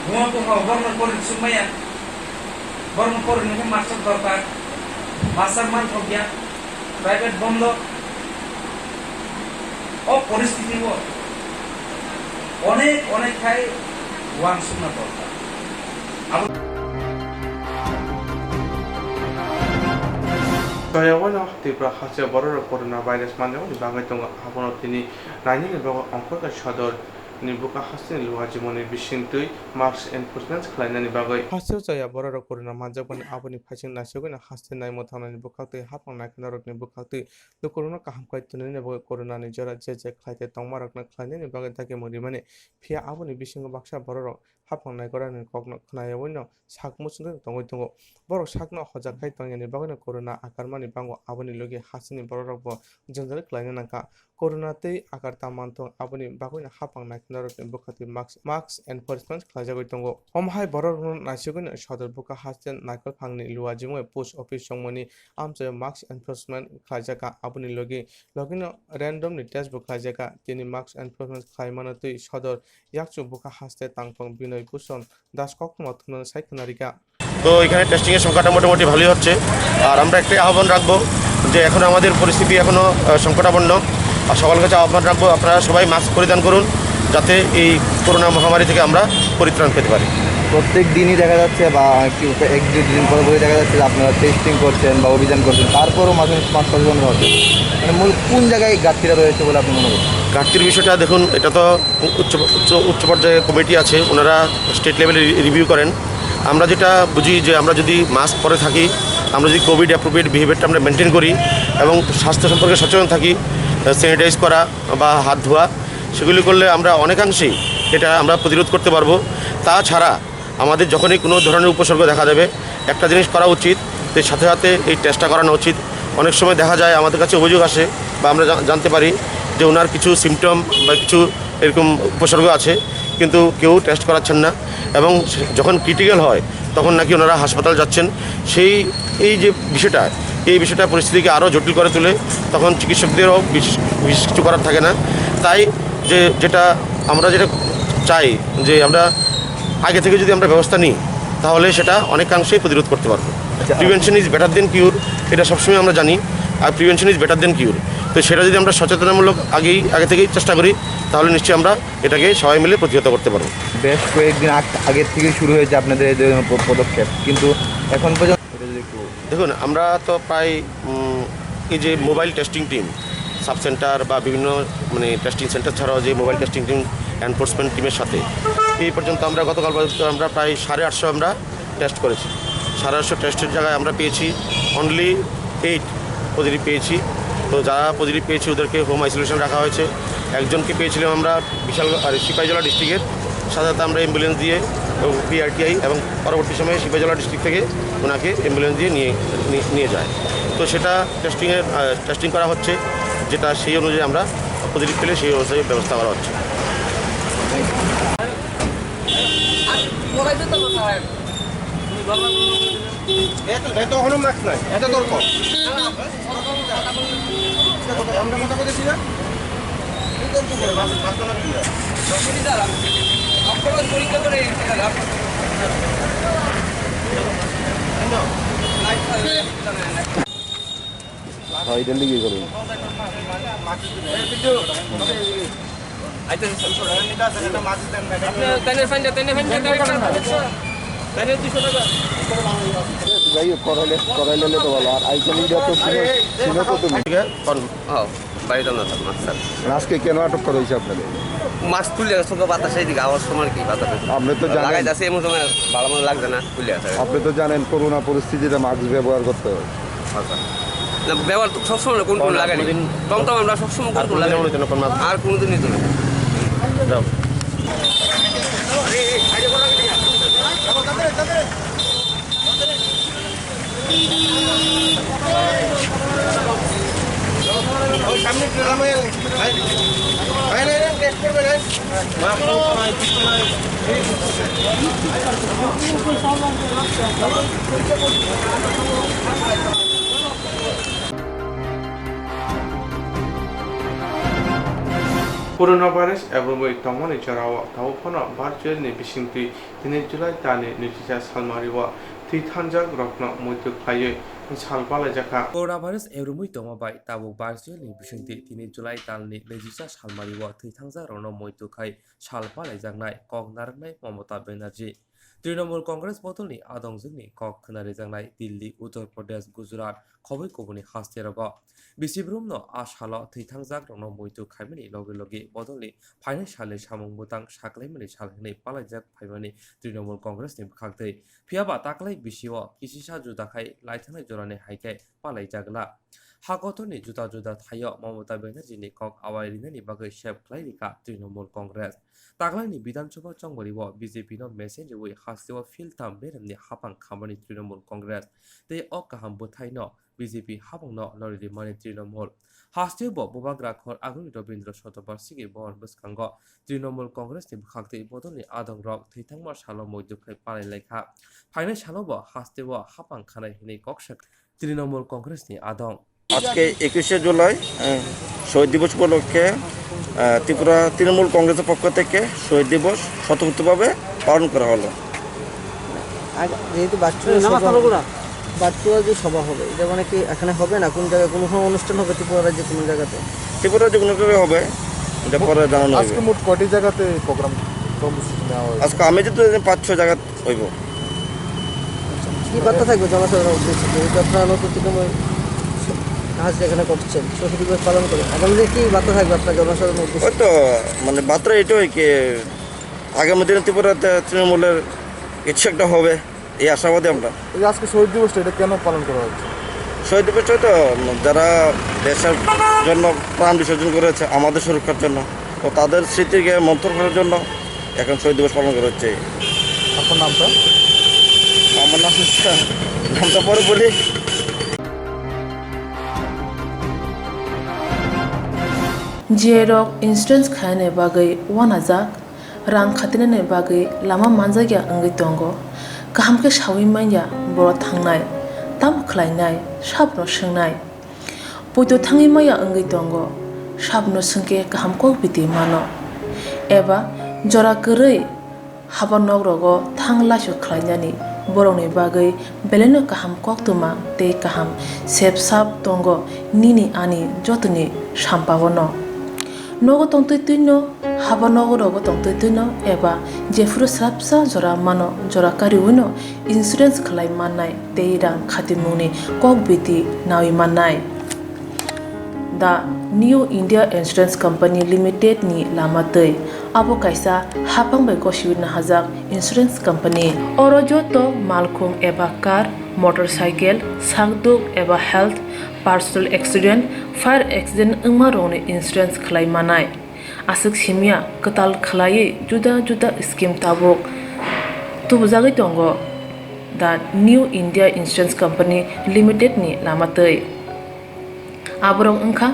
Buma bupha borno porin sumaya. Borno porinai khe master dorkar. Master man thokya. Private bondo. O poristiti o onek onek khai uansukna dorkar. Abo Toyawano Tripura haste bororok corona virus manjakmani bagwi tongo, abono tini nainani bagwi Ongkota Sodor ni bwkha hasteni luajimoni bisingtwi mask enforcement khlainani bagwi. Hasteo chaya bororok corona manjakmani aboni phaising naisugwino haste naimung thangnani bwkhaktwi haphang naikhanorokni bwkhaktwi lukurokno kaham khai twnani bagwi coronani jora je je khlai tei tongmarokno khlainani bagwi dagimung rimani. Phiya aboni bisingo baksa bororok haphang naikorani kokno khnayawi no sak muchungwi tongwi tongo. Borok sakno hojak khai tongyani bagwino corona akarmani bango, aboni logi hasteni bororokbo jwngjal klaina nangkha. Corona tei akar ta manthung, aboni bagwino haphang naikhwnarokni bwkhaktwi mask, mask enforcement khlaijagwi tongo. Omo hai bororokno naisigwino sodor bwkha haste naikolphangni luajimwi post office chongmani amchaio mask enforcement khlaijakha, aboni logi logino random ni test bo khlaijakha. Tini mask enforcement khlaimano twi sodor yakchu bwkha haste tangthong Binoy Bhushon Das koktwma thumnani sai khwnarikha. তো এখানে টেস্টিংয়ের সংখ্যাটা মোটামুটি ভালোই হচ্ছে। আর আমরা একটাই আহ্বান রাখবো যে এখনও আমাদের পরিস্থিতি এখনও, আহ, সংকটাপন্ন। আর সকলের কাছে আহ্বান রাখবো, আপনারা সবাই মাস্ক পরিধান করুন, যাতে এই করোনা মহামারী থেকে আমরা পরিত্রাণ পেতে পারি। প্রত্যেক দিনই দেখা যাচ্ছে বা কি এক দুই দিন পরে পরে দেখা যাচ্ছে যে আপনারা টেস্টিং করছেন বা অভিযান করছেন, তারপরও মানুষ মাস্ক সচেতন হচ্ছে। মানে মূল কোন জায়গায় ঘাটতিটা রয়েছে বলে আপনি মনে করেন? ঘাটতির বিষয়টা দেখুন, এটা তো উচ্চ, উচ্চ, উচ্চ পর্যায়ে কমিটি আছে, ওনারা স্টেট লেভেলে রি-, রিভিউ করেন। আমরা যেটা বুঝি যে আমরা যদি মাস্ক পরে থাকি, আমরা যদি কোভিড অ্যাপ্রোপ্রিয়েট বিহেভিয়ারটা আমরা মেনটেন করি এবং স্বাস্থ্য সম্পর্কে সচেতন থাকি, আহ, স্যানিটাইজ করা বা হাত ধোয়া, সেগুলি করলে আমরা অনেকাংশেই এটা আমরা প্রতিরোধ করতে পারবো। তাছাড়া আমাদের যখনই কোনো ধরনের উপসর্গ দেখা দেবে, একটা জিনিস করা উচিত, যে সাথে সাথে এই টেস্টটা করানো উচিত। অনেক সময় দেখা যায় আমাদের কাছে অভিযোগ আসে বা আমরা জা-, জানতে পারি যে ওনার কিছু সিমটম বা কিছু এরকম উপসর্গ আছে, কিন্তু কেউ টেস্ট করাচ্ছেন না। এবং যখন ক্রিটিক্যাল হয়, তখন নাকি ওনারা হাসপাতাল যাচ্ছেন। সেই, এই যে বিষয়টা, এই বিষয়টা পরিস্থিতিকে আরও জটিল করে তোলে, তখন চিকিৎসকদেরও বিশেষ, বিশেষ কিছু করার থাকে না। তাই যে, যেটা আমরা যেটা চাই, যে আমরা আগে থেকে যদি আমরা ব্যবস্থা নিই, তাহলে সেটা অনেকাংশেই প্রতিরোধ করতে পারবো। আচ্ছা, প্রিভেনশন ইজ বেটার দেন কিউর, এটা সবসময় আমরা জানি। আর প্রিভেনশন ইজ বেটার দেন কিউর, তো সেটা যদি আমরা সচেতনতামূলক আগেই, আগে থেকেই চেষ্টা করি, তাহলে নিশ্চয়ই আমরা এটাকে সবাই মিলে প্রতিহত করতে পারবো। বেশ কয়েকদিন আগ-, আগের থেকে শুরু হয়েছে আপনাদের এই ধরনের প-, পদক্ষেপ, কিন্তু এখন পর্যন্ত এটা যদি একটু দেখুন, আমরা তো প্রায়, উম, এই যে mobile testing team, sub centre বা বিভিন্ন, মানে, টেস্টিং সেন্টার ছাড়াও যে মোবাইল টেস্টিং টিম এনফোর্সমেন্ট টিমের সাথে এই পর্যন্ত আমরা গতকাল পর্যন্ত আমরা প্রায় সাড়ে আটশো আমরা টেস্ট করেছি। সাড়ে আটশো টেস্টের জায়গায় আমরা পেয়েছি অনলি এইট পজিটিভ পেয়েছি। তো যারা পজিটিভ পেয়েছি ওদেরকে হোম আইসোলেশন রাখা হয়েছে। একজনকে পেয়েছিলাম আমরা বিশাল, আর সিপাহীজলা ডিস্ট্রিক্টের, সাথে সাথে আমরা অ্যাম্বুলেন্স দিয়ে এবং পিআরটিআই এবং পরবর্তী সময়ে সিপাহীজলা ডিস্ট্রিক্ট থেকে ওনাকে অ্যাম্বুলেন্স দিয়ে নিয়ে, নিয়ে, নিয়ে যায়। তো সেটা টেস্টিংয়ের, আহ, টেস্টিং করা হচ্ছে, যেটা সেই অনুযায়ী আমরা পজিটিভ পেলে সেই অনুযায়ী ব্যবস্থা করা হচ্ছে। এত, এত হলো মাস্ক নাই, এত দরকার। আমরা কথা বলেছি না? হ্যাঁ, এটা লিখে করুন। যাই হোক, করাইলে, করাইলে তো ভালো। আর আইকন ইন্ডিয়া তো শুনে, শুনে তো তুমি। ঠিক আছে, কন-, হ্যাঁ, বাড়িতে না থাক, মাস্ক ছাড়া। মানে আজকে কেন আটক করা হয়েছে আপনাদের? মাস্ক খুলে গেছে, তো বাতাসে এদিকে আওয়াজ তোমার কি বাতাসে? আপনি তো জানেন। লাগাই যাচ্ছে, এমন সময় ভালো মতো লাগছে না, খুলে গেছে। আপনি তো জানেন করোনা পরিস্থিতিতে মাস্ক ব্যবহার করতে হয়। আচ্ছা। না, ব্যবহার তো সবসময় কোন কোন আর লাগাই। কোনোদিন টমটম আমরা সবসময় কোন আর কোন কোনোদিন লাগাই। এমন হইতো না, কোন মাস্ক? আর কোনোদিন হইতো না। যাও। Coronavirus ebrumwi tongmani jorao tabuk phano virtual ni bisingtwi tini July talni nwichisa salmario thwi thangjak rokno muitu khlaiwi sal palaijakha. Coronavirus ebrumwi tongma bai tabuk virtual ni bisingtwi tini July talni nwichisa salmario thwi thangjak rokno muitu khai sal palaijaknai kok narwknai Mamata Banerjee. Trinamool Congress bodolni adongjwkni kok khna rijaknai Delhi, Uttar Pradesh, Gujarat khobwi kubuni hasterogo bisi brumno a salo thwithangjak rokno muitu khaimani logi logi bodolni phainai salni samung bwtang saklaimani sal hwnwi palaijak phaimani Trinamool Congressni bwkhaktwi. Phiyaba taklai bisio kisisa juda khai laithanai jorani hai khe palaijak la. Ha kotorni juda juda thaio Mamata Banerjee ni kok awai rinani bagwi sep khlai rikha Trinamool Congress. Taklaini Bidhan Sabha chongbario B J P no mesen riwi hasteo philtham beremni hapang khamani Trinamool Congress tei o kaham bwthaino B J P hapangno lori rimani Trinamool. Hasteo bo Bubagra khor Aguri Rabindra Shatabarshiki bohor bwskango Trinamool Congress ni bwkhaktwi bodolni adongrok thwithangma salo muitu khai palai laikha. Phainai salo bo hasteo hapang khanai hwnwi kok sak Trinamool Congress ni adong. আজকে একুশে জুলাই, আহ, শহীদ দিবস উপলক্ষে, আহ, ত্রিপুরা তৃণমূল কংগ্রেসের পক্ষ থেকে শহীদ দিবস স্বতঃস্ফূর্তভাবে পালন করা হলো। আগে যেহেতু ভার্চুয়াল সভা হবে, ভার্চুয়াল যে সভা হবে, এটা মানে কি এখানে হবে না, কোন জায়গায় কোনো অনুষ্ঠান হবে ত্রিপুরা রাজ্যে কোনো জায়গাতে? ত্রিপুরা রাজ্যে কোনো জায়গায় হবে, এটা পরে জানানো হবে। আজকে মোট কয়টি জায়গাতে প্রোগ্রাম কর্মসূচি নেওয়া হয়েছে? আজকে আমি যেহেতু পাঁচ ছয় জায়গা হইব। কি বার্তা থাকবে জনসাধারণের উদ্দেশ্যে, যেহেতু আপনারা নতুন থেকে কাজ এখানে করছেন, শহীদ দিবস পালন করে, আগামী দিনে কি বার্তা থাকবে আপনার জনসাধারণের উদ্দেশ্যে? ওই তো, মানে, বার্তা এটাই কি, আগামী দিনে ত্রিপুরাতে তৃণমূলের কিছু একটা হবে, এই আশাবাদী আমরা। এই যে আজকে শহীদ দিবসটা, এটা কেন পালন করা হচ্ছে? শহীদ দিবসটা তো যারা দেশের জন্য প্রাণ বিসর্জন করেছে, আমাদের সুরক্ষার জন্য, তো তাদের স্মৃতিকে মন্থন করার জন্য এখন শহীদ দিবস পালন করা হচ্ছে। আপনার নামটা? আমার নাম হচ্ছে, নামটা পরে বলি। Jerok insurance khaina bagwi uanajak, rang khatinani bagwi lama manjakya wngwi tongo. Kaham khe sawi manya borok thangnai, tamo khlainai, sabno swngnai. Poito thangwi maya wngwi tongo, sabno swngkhe kaham kok biti mano. Eba jora kwrwi haba nok rogo thang laisu khlainani borokni bagwi belaino kaham koktwma tei kaham sep sap tongo nini ani jotoni sampaono. Nogo tongtwi twino, haba nogo rogo tongtwi twino eba jephuru swrapsa jora mano, jora kariwino insurance khlai mannai tei rang khatimungni kok biti nawi mannai. The New India Insurance Company Limited ni lama twi. Abo kaisa hapang bai gosiwi nahajak insurance company. Oro joto malkhung eba car, motorcycle, sakduk eba health, personal accident, fire accident wngma rokni insurance khlai manai. Aswk simya kwtal khlaiwi juda juda scheme tabuk tubujagwi tongo The New India Insurance Company Limited ni lama twi. Aborok wngkha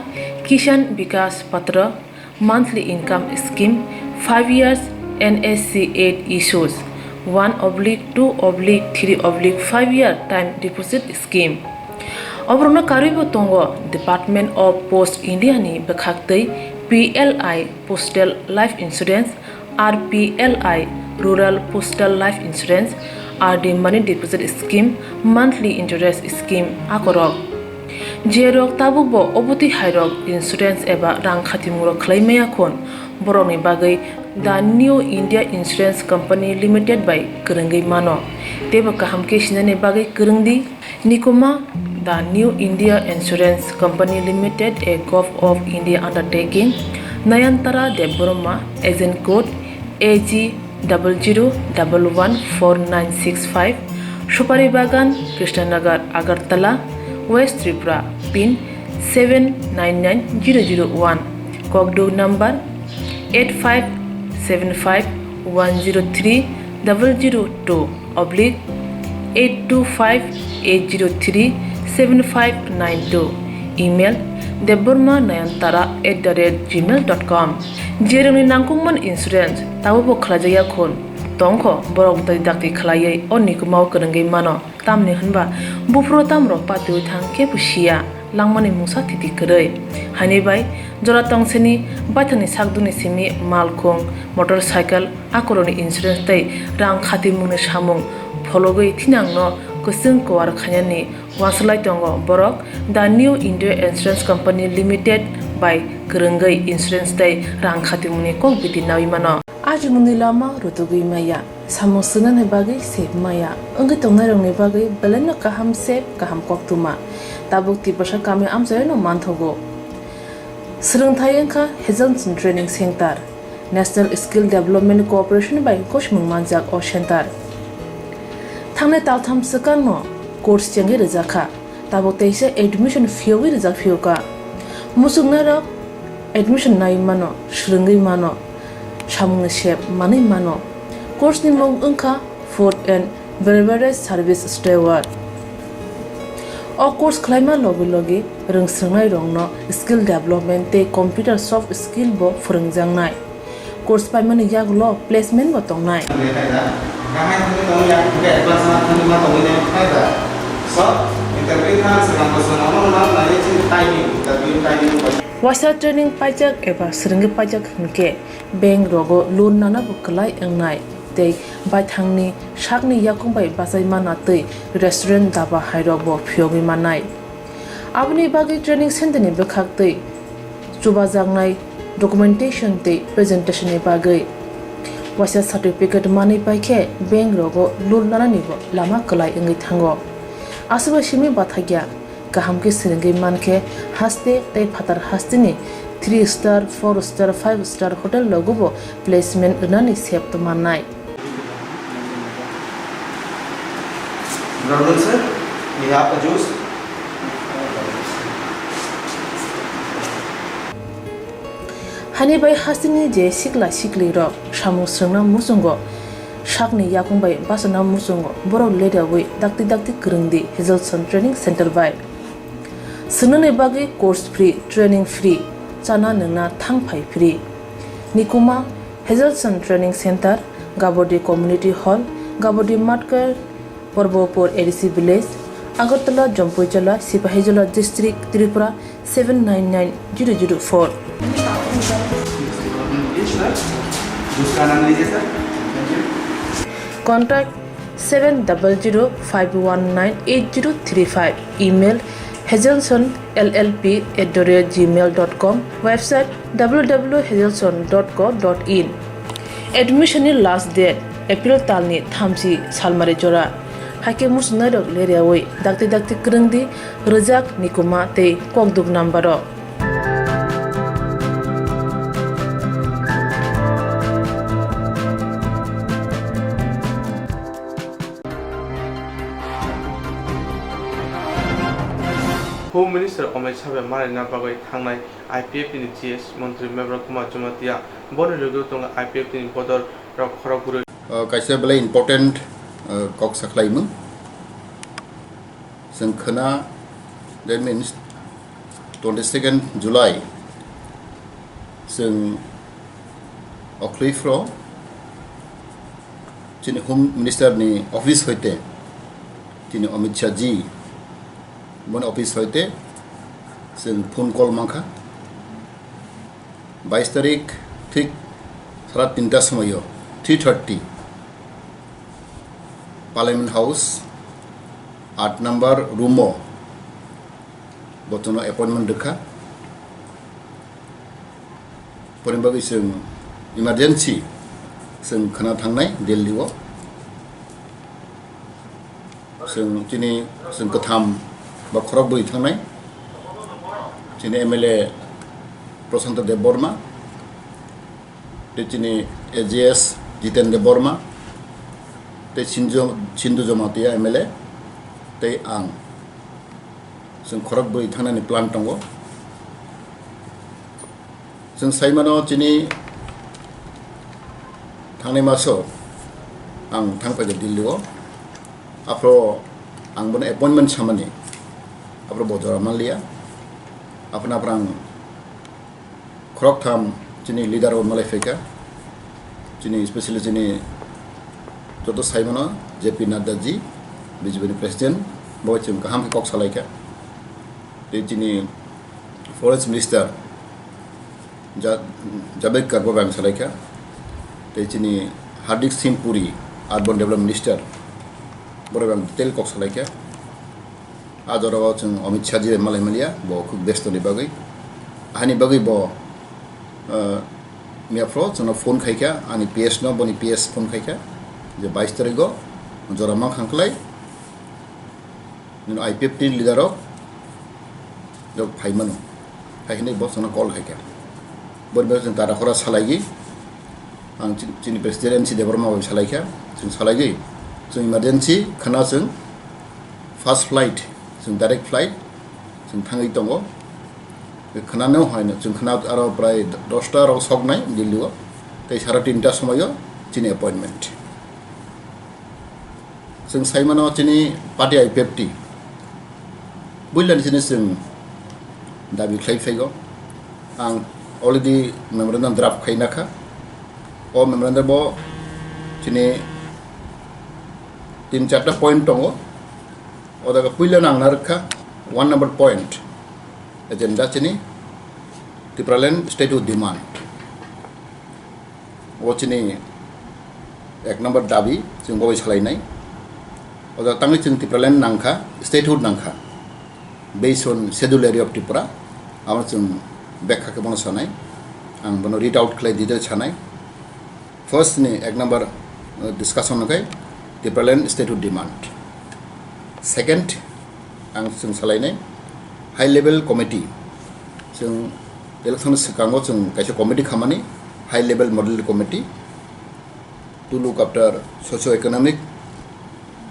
Kisan Vikas Patra, monthly income scheme, five years N S C eight issues, one oblique two oblique three oblique five year time deposit scheme. Oborokno karwibo tongo Department of Post India ni bwkhaktwi P L I Postal Life Insurance, R P L I Rural Postal Life Insurance, R D Money Deposit Scheme, Monthly Interest Scheme akorok. Jerok tabukbo obotwi hairok insurance eba rang khatimungrok khlai maya khun, borokni bagwi The New India Insurance Company Limited bai kwrwngwi mano. Teibo kaham khe sinani bagwi kwrwngdi. Nikuma, The New India Insurance Company Limited, a Govt of India undertaking, Nayantara Debbarma, agent code A G double zero double one four nine six five, Supari Bagan, Krishnanagar, Agartala, West Tripura, pin seven nine nine zero zero one, kokduk number eight five seven five one zero three double zero two oblique eight two five eight zero three seven five nine two, email debbarma nayantara at the rate gmail dot com. Jerokni nangkukmani insurance tabukbo khlaijakya khun tongkho, borok tei dakti khlaiwi o nikumao kwrwngwi mano. Tamni hwnba buphuru tamrok patiwi thang kebo siya, langmani mungsa thiti kwrwi. Haini bai jora tongseni baithangni sakdukni simi malkhung, motorcycle, akorokni insurance tei rang khatimungni samung phologwi thinangno kwchwng kuar khainani uansuk lai tongo borok. The New India Insurance Company Limited bai kwrwngwi insurance tei rang khatimungni kok biti nawi mano. Ajimungni lama rutugwi maya. Samung swngnani bagwi sep maya wngwi tongnairokni bagwi belaino kaham sep, kaham koktwma tabuk Tiprasa kami amchaio no manthogo. Swrwngthai wngkha Hazelson Training Center, National Skill Development Corporation bai gosimung manjak o center. Thangnai taltham swkangno course chengwi rwjakha, tabuk teisa admission phiyogwi rwjak phiyokha. Muchungnairok admission nai mano, swrwngwi mano, samungni sep manwi mano. Course ni mung wngkha Food and Beverage Service Steward. O course khlaima logi logi rwng swrwngnairokno skill development tei computer soft skill bo phwrwngjaknai. Course paimani yagulo placement bo tongnai. Waisa training paijak eba swrwngwi paijak hwnkhe bank rogo loan nana bo kwlai wngnai tei baithangni sakni yakung bai bachai mana tei restaurant, daba hairok bo phiyogwi mannai. Aboni bagwi training center ni bwkhak tei chubajaknai documentation tei presentation ni bagwi waisa certificate manwi paikhe bank rogo loan nanani bo lama kwlai wngwi thango. Aswk bai simi bathakya kaham khe swrwngwi mankhe haste tei phatar hasteni three star, four star, five star hotel rogo bo placement rwnani sep to mannai. Brother sir, we have a juice. Hani bai hasteni je sikla sikli rok samung swrwngna muchungo, sakni yakung bai bachana muchungo, borok leriawi dakti dakti kwrwngdi Hazelson Training Center bai. Swngnani bagwi course free, training free, chana nwngna thang phai free. Nikuma, Hazelson Training Center, Gabodi Community Hall, Gabodi Matkar, Porbopur A D C Village, Agartala, Jampuijala, Sipahijola District, Tripura seven nine nine zero zero four. Contact seven double zero five one nine eight zero three five. Email hazelson L L P at the rate gmail dot com. Website W W W hazelson dot co dot in. Admission ni last date April talni thamchi salmari jora. Haikhe muchungnairok leriawi dakti dakti kwrwngdi rwjak Nikuma tei kokduk number o. Home Minister Amit Shah bai malaina bagwi thangnai I P F T ni G S montri Mebra Kumar Jamatia, boni logi-o tongo I P F T ni bodol rok khorok bwrwi. Uh, kaisa belai important, uh, kok sakhlaimung. Chwng khna, that means twenty second July, chwng okhliphro chini Home Minister ni office hoite chini Amit Shah ji boni office hoite chwng phone call mankha. Bais tarik thik sara tinta somoio, three thirty, Parliament House, aat number room o bo chwngno appointment rwkha. Boni bagwi chwng emergency chwng khna thangnai Delhi o. Chwng chini, chwng kwtham ba khorok bwrwi thangnai. Chini M L A Prashanta Debbarma, tei chini A G S Jiten Debbarma, tei Sinjo-, Sindu Jamatia M L A, tei ang. Chwng khorok bwrwi thangnani plan tongo. Chwng sai mano chini thangnai maso ang thang paikha Delhi o. Aphro ang bono appointment samani. Aphro bo jora manliya. Aphano aphro ang khoroktham chini leader rok malai phaikha. Chini specially chini joto sai mano J P Nadda ji, B J P ni president, bo chwng kaham khe kok salaikha. Tei chini Forest Minister Ja-, Javadekar bo bai ang salaikha. Tei chini Hardeep Singh Puri, Urban Development Minister, borok bai ang detail kok salaikha. A jorao chwng Amit Shah ji bai malai maliya, bo khub besto ni bagwi. Ahani bagwi bo, uh, miyaphro chwngno phone khaikha, ani P S no, boni P S phone khaikha. Je bais tarikgo jora mang khang klai, nini I P F T leader rok jok phai mano, phai hinwi bo chwngno call khai kha. Boni bagwi chwng Tara khora salai gwi, ang chi-, chini president M C Debbarma bai salai kha, chwng salai gwi chwng emergency khana chwng first flight, chwng direct flight chwng thangwi tongo. Khwnano hai no, chwng khwna aro prai dosta rok soknai Delhi o, tei sara tinta somoio chini appointment. Chwng sai mano chini party I P F T, builani chini chwng dabi khlai phaigo. Ang already memorandum draft khai nakha. O memorandum bo chini tin charta point tongo. O jaga puila nang narwkha one number point, agenda chini Tipraland statehood demand. O chini ek number dabi chwng bo bai salainai. O jaga tangwi chwng Tipraland nangkha, statehood nangkha, based on schedule area of Tripura. Amo chwng bekha khe bono sanai. Ang bono read out khlai detail sanai. First ni ek number, uh, discussion no khe Tipraland statehood demand. Second, ang chwng salainai high level committee. Chwng election swkango chwng kaisa committee khamani, high level model committee to look after socio-economic,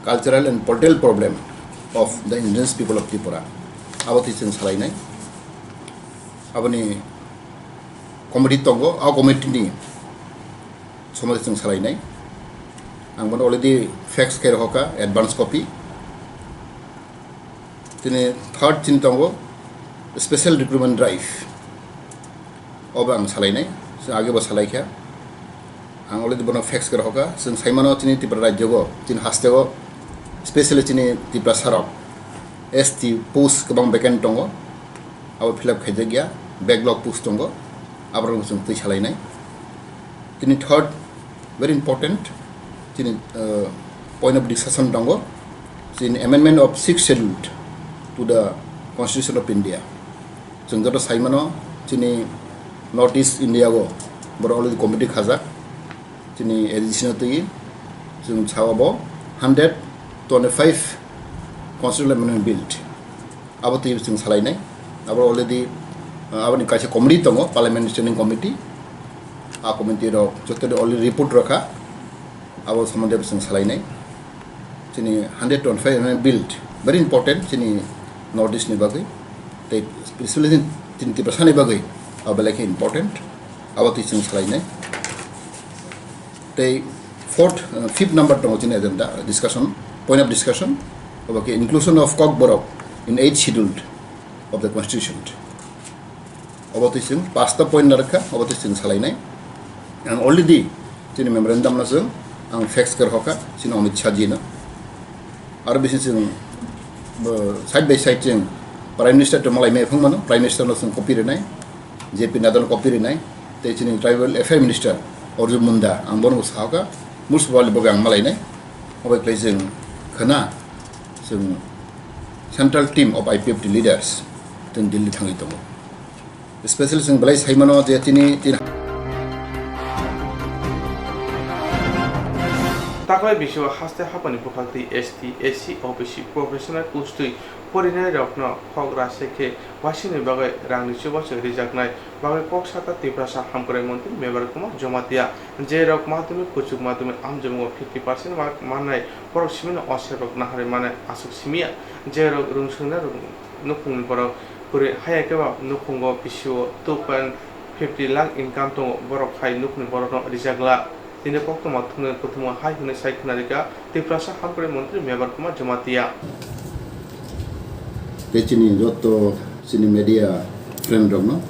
cultural and political problem of the indigenous people of Tripura. Abo twi chwng salainai. Aboni committee tongo, a committee ni somote chwng salainai. Ang bono already fax khe rohorkha, advance copy. Tini third chini tongo special recruitment drive. Obo ang salainai, chwng age bo salaikha. Ang already bono fax khe rohorkha. Chwng saimano chini Tripura rajyo go, chini haste go, specially chini Tiprasa rok S T post kwbang vacant tongo. Abo fill up khaijakya, backlog post tongo, aborok chwng twi salainai. Tini third, very important, tini, uh, point of discussion tongo, tini amendment of sixth schedule to the Constitution of India. Chwng joto saimano, chini North East India o borok already committee khajak, chini A D C no twi chwng sao bo hundred twenty-five constitutional amendment bill. Abo twi chwng salainai. Abo already, uh, aboni kaisa committee tongo, Parliament Standing Committee. A committee rok joto already report rokha. Abo somonde bo chwng salainai. Chini hundred twenty-five amendment bill, very important chini North East ni bagwi. Tei specially chini Tiprasa ni bagwi abo belai khe important. Abo twi chwng salainai. Tei fourth, uh, fifth number tongo chini agenda, uh, discussion, point of discussion, obo khe inclusion of Kokborok in eighth schedule of the constitution. Obo twi chwng pasta point narwkha, obo twi chwng salainai. Ang already chini memorandum no chwng ang fax khe rohorkha chini Amit Shah ji no. Aro bisi chwng, uh, side by side chwng Prime Minister to malai mai phang mano, Prime Minister no chwng copy rinai. J P Nadal copy rinai, tei chini Tribal Affair Minister Arjun Munda, ang bono sahaka, musu bali boge ang malainai, obo khlai chwng khana, chwng central team of I P F T leaders, chwng Delhi thangwi tongo. Specially chwng belai saimano je chini tin Taklai bisio haste hapani bwkhak twi S T, S C, O B C, professional kustwi porinai rokno khok rase khe waisingni bagwi rangni chubachu rijaknai bagwi kok saka Tiprasa Hamkrai Montri Mebar Kumar Jamatia, je rok madhyamik, kuchuk madhyamik amjokmungo fifty percent mark mannai borok simino osebok naharwi mannai aswk simiya, je rok rwngswngnai nukhungni borok kwrwi haya khe ba nukhungo bisio two point fifty lakh income tongo, borok hai nukhungni borokno rijak glak. Tini koktwma thumnai kuthumung hai hwnwi sai khwnarikha Tiprasa Hamkrai Montri Mebar Kumar Jamatia. Tei chini joto chini media friend rokno,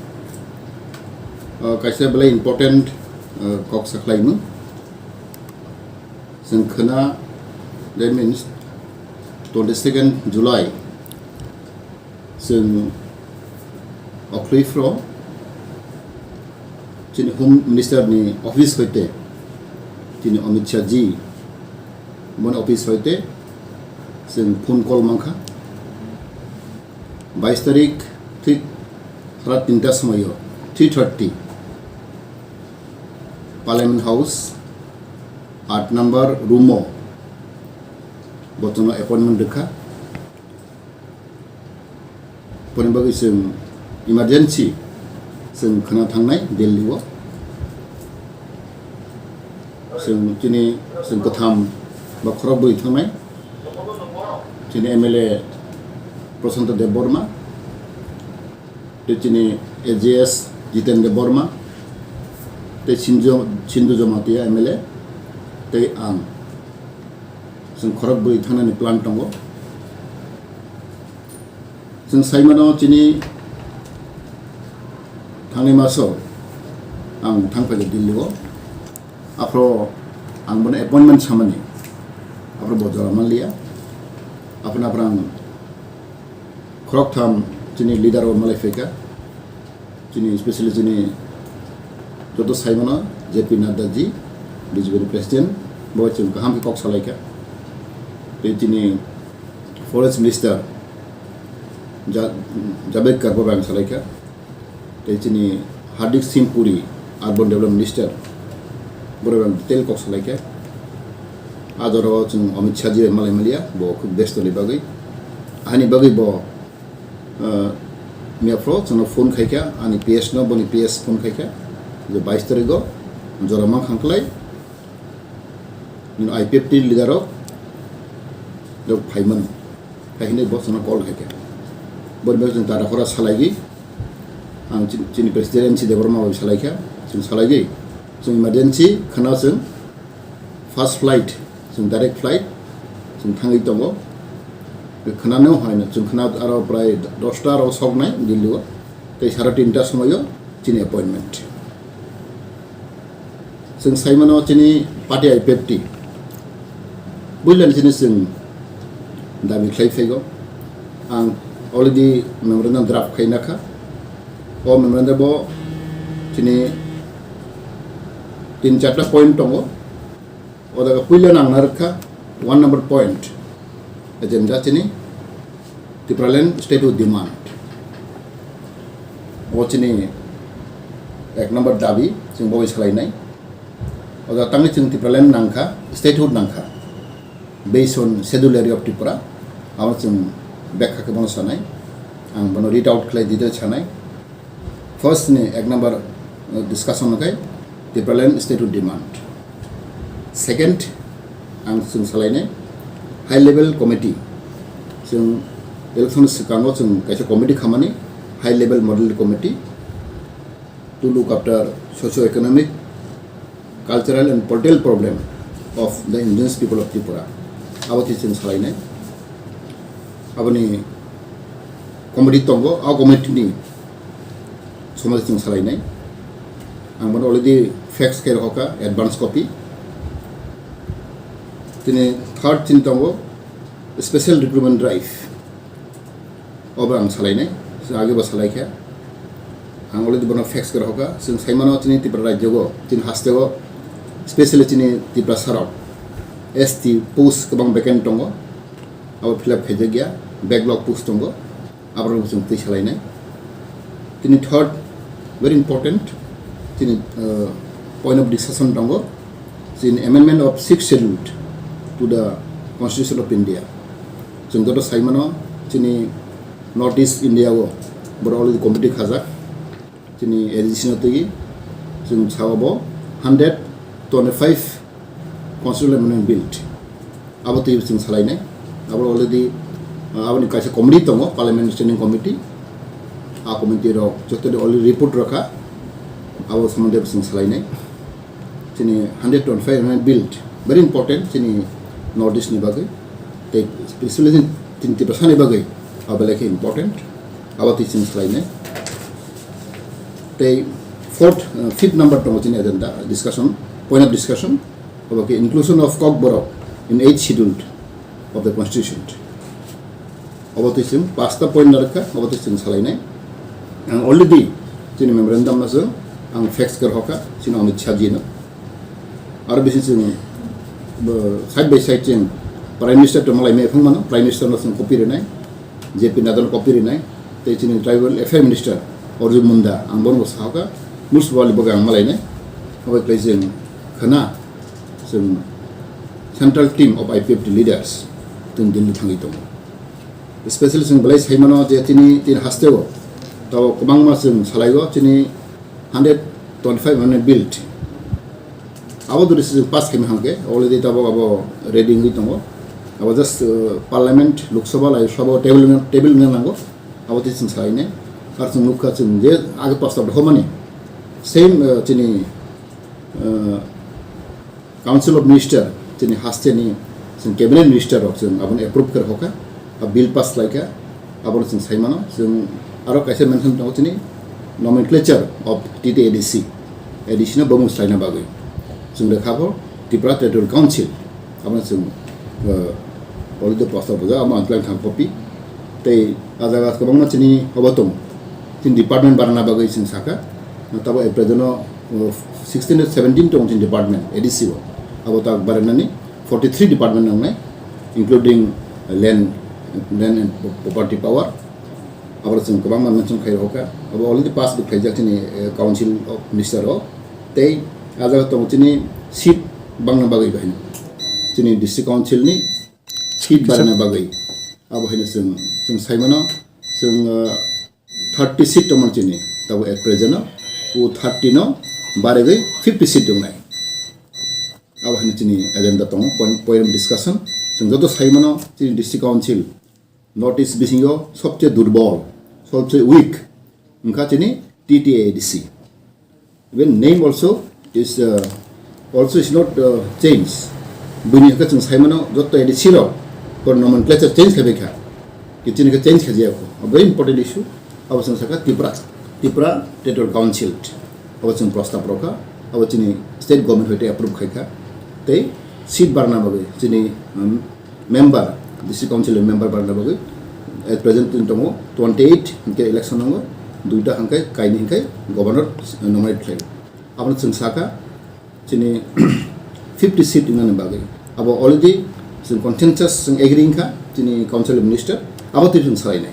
uh, kaisa belai important, uh, kok sakhlaimung. Chwng khwna, that means twenty second July. Chwng okhliphro chini Home Minister ni office hoite, chini Amit Shah ji, boni office hoite chwng phone call mankha. Bais tarik thik sara tinta somoio, three thirty, Parliament House, Aat number room o bo chwngno appointment rwkha. Boni bagwi chwng emergency chwng khwna thangnai Delhi o. Chwng chini chwng kwtham ba khorok bwrwi thangnai. Chini M L A Prasanta Debbarma, tei chini A J S Jiten Debbarma, tei Sinjo-, Sindu Jamatia M L A, tei ang. Chwng khorok bwrwi thangnani plan tongo. Chwng sai mano chini thangni maso ang thang phaikha Delhi o. Aphro ang bono appointment samani. Aphro bo jora manliya. Aphro, aphro ang khoroktham chini leader rok malai phaikha. Chini, specially chini joto sai mano J P Nadda ji, B J P ni president, bo chwng kaham khe kok salaikha. Tei chini forest minister Ja-, Javadekar bo ang salaikha. Tei chini Hardeep Singh Puri, urban development minister, bo ang detail kok salaikha. A jora o chwng Amit Shah ji malai maliya, bo khub besto ni bagwi. Ahani bagwi bo Ah, miya phro chwngno phone khaikha, ani P S no, boni P S phone khaikha, je bais tarikgo jora mang khang klai, nini I P F T leader rok rok phai mano, hai hinwi bo chwngno call khaikha. Boni bagwi chwng Tata Khora salaigwi, ang chin-, chini president N C Debbarma bai salaikha, chwng salaigwi, chwng emergency khwna chwng first flight, chwng direct flight, chwng thangwi tongo. Khwnano haino, chwng khwna aro prai dosta aro soknai Delhi o, tei sara tinta somoio chini appointment. Chwng sai mano chini party I P F T, builani chini chwng dabi khlai phaigo. Ang already memorandum draft khaina kha. O memorandum bo chini tin charta point tongo. O jaga puila nang narwkha one number point, agenda chini Tipraland statehood demand. O chini ek number dabi chwng bo bai salainai. O jaga tangwi chwng Tipraland nangkha, statehood nangkha, based on Schedule Area of Tripura. Abo chwng bekha khe bono sanai, ang bono read out khlai detail sanai. First ni ek number, uh, discussion khe Tipraland statehood demand. Second, ang chwng salainai high level committee. Chwng election swkango chwng kaisa committee khamani, high level model committee to look after socio economic, cultural and political problem of the indigenous people of Tripura. Abo twi chwng salainai. Aboni committee tongo, a committee ni somote chwng salainai. Ang bono already fax khe rohorkha, advance copy. Tini third chini tongo, special recruitment drive. Obo ang salainai, age bo salaikha. Ang already bono fax khe rohorkha. Chwng saimano chini Tripura rajyo o, chini haste o, specially chini Tiprasa rok, S T post kwbang vacant tongo. Abo fill up khaijakya, backlog post tongo. Aborok chwng twi salainai. Tini third, very important, tini, uh, point of discussion tongo, chini amendment of sixth schedule to the Constitution of India. Chwng joto saimano, chini North East India o borok already committee khajak, chini A D C no twi, chwng sao bo hundred twenty-five Constitutional Amendment Bill. Abo twi chwng salainai. Abo already, uh, aboni kaisa committee tongo, Parliament Standing Committee. A committee rok joto already report rokha. Abo somonde chwng salainai. Chini hundred twenty-five Amendment Bill, very important chini North East ni bagwi. Tei specially chini Tiprasa ni bagwi abo belai khe important. Abo twi chwng salainai. Tei fourth, uh, fifth number tongo chini agenda discussion, point of discussion. Obo khe inclusion of Kokborok in eighth schedule of the constitution. Obo twi chwng pasta point narwkha, obo twi chwng salainai. Ang already chini memorandum no chwng ang fax khe rohorkha chini Amit Shah ji no. Aro bisi chwng bo side by side chwng Prime Minister to malai maya phang mano, Prime Minister no chwng copy rinai. J P Nadda no copy rinai, tei chini Tribal Affair Minister Arjun Munda, ang bono bo sahokha, most probably bo ang malainai. Obo khlai chwng khwna, chwng central team of I P F T leaders chwng Delhi thangwi tongo. Specially chwng belai sai mano je chini, chini hasteo tabo kwbangma chwng salaigo, chini hundred twenty-five mane bill. Abo duri se pass khaima hangke already tabo abo ready wngwi tongo. Abo just, uh, parliament, Lok Sabha, Rajya Sabha table, table wngna nango. Abo tei chwng salainai. Ar chwng nukha chwng je age pastor homani same, uh, chini, uh, Council of Minister, chini hasteni chwng cabinet minister rok chwng abono approve khe rwkha, a bill pass khlaikha, abono chwng sai mano. Chwng aro kaisa mention tongo chini nomenclature of T T A D C, A D C no bumung swlaina bagwi chwng rwkha bo Tripura Territorial Council, abono chwng, uh, already poster bujak, amo ang tlang thang copy. Tei a jaga kwbangma chini obo tongo, chini department barana bagwi chwng sakha, tabo a present o, uh, sixteen to seventeen tongo chini department A D C o. Abo tak baranani forty three department nangnai, including land, land and property power. Abo chwng kwbangma mention khai rokha. Abo already pass bo khaijak chini, uh, Council of Minister o. Tei a jaga tongo chini seat bangna bagwi bahino chini district council ni seat barana bagwi. Abo haino chwng, chwng sai mano, chwng, uh, thirty seat tongmani chini, tabo at present o, o thirty no barigwi fifty seat tongnai. Abo haino chini agenda tongo, point, point of discussion. Chwng joto sai mano, chini district council, North East bisingo sobse durbol, sobse weak, wngkha chini T T A D C. Even name also is, uh, also is not, uh, change. Bini hwnkhe chwng sai mano joto A D C rok bo nomenclature change khlaibai kha. Kichini khe change khaijaya kho. A very important issue. Abo chwng sakha Tripura, Tripura Territorial Council. Abo chwng prostab rokha. Abo chini state government hoite approve khaikha. Tei seat barna bagwi chini, um, member, district council ni member barna bagwi at present tin tongo twenty eight, hwnkhe election nango, duita hwnkhe kaini hwnkhe governor nominate khlai. Abono chwng sakha chini fifty seat wngnani bagwi. Abo already chwng consensus chwng agree wngkha chini council minister, abo twi chwng salainai.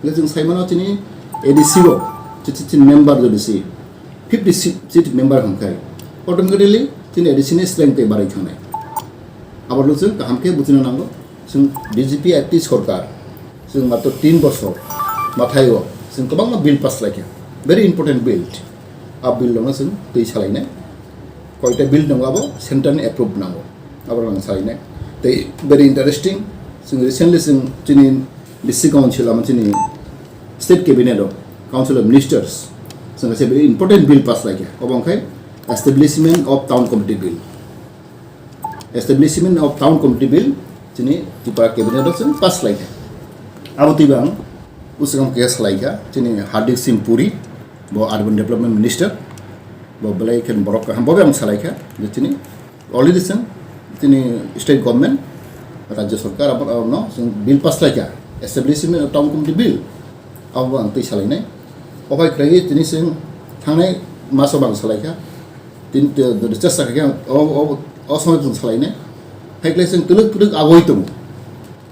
Hwnkhe chwng sai mano chini A D C o chini member jodi si fifty seat, seat member hwnkhe automatically chini A D C ni strength tei barai thangnai. Abo no chwng kaham khe buchina nango. Chwng B J P A T sorkar, chwng matro tin bosor mathaio chwng kwbangma bill pass laikha, very important bill. A bill no chwng twi salainai. Koita bill tongo abo center ni approve nango, abo rang salainai. Tei very interesting, chwng recently chwng chini district council ama chini state cabinet o, council of ministers, chwng kaisa very important bill pass laikha, obo wngkha establishment of town committee bill. Establishment of town committee bill chini Tripura cabinet o chwng pass laikha. Abo twi bang usukam khe salaikha chini Hardeep Singh Puri, bo urban development minister, bo belai khe borok kaham, bo ang salaikha je chini already chwng chini state government, rajya sorkar abo, abo no chwng bill pass laikha, establishment of town committee bill. Abo ang twi salainai. O bai khwlaiwi tini chwng thangnai maso bang salaikha. Tini te, te, chesta khaikhe ang o, o, o somoi chwng salainai. Hai khlai chwng twlwk twlwk agoi tongo.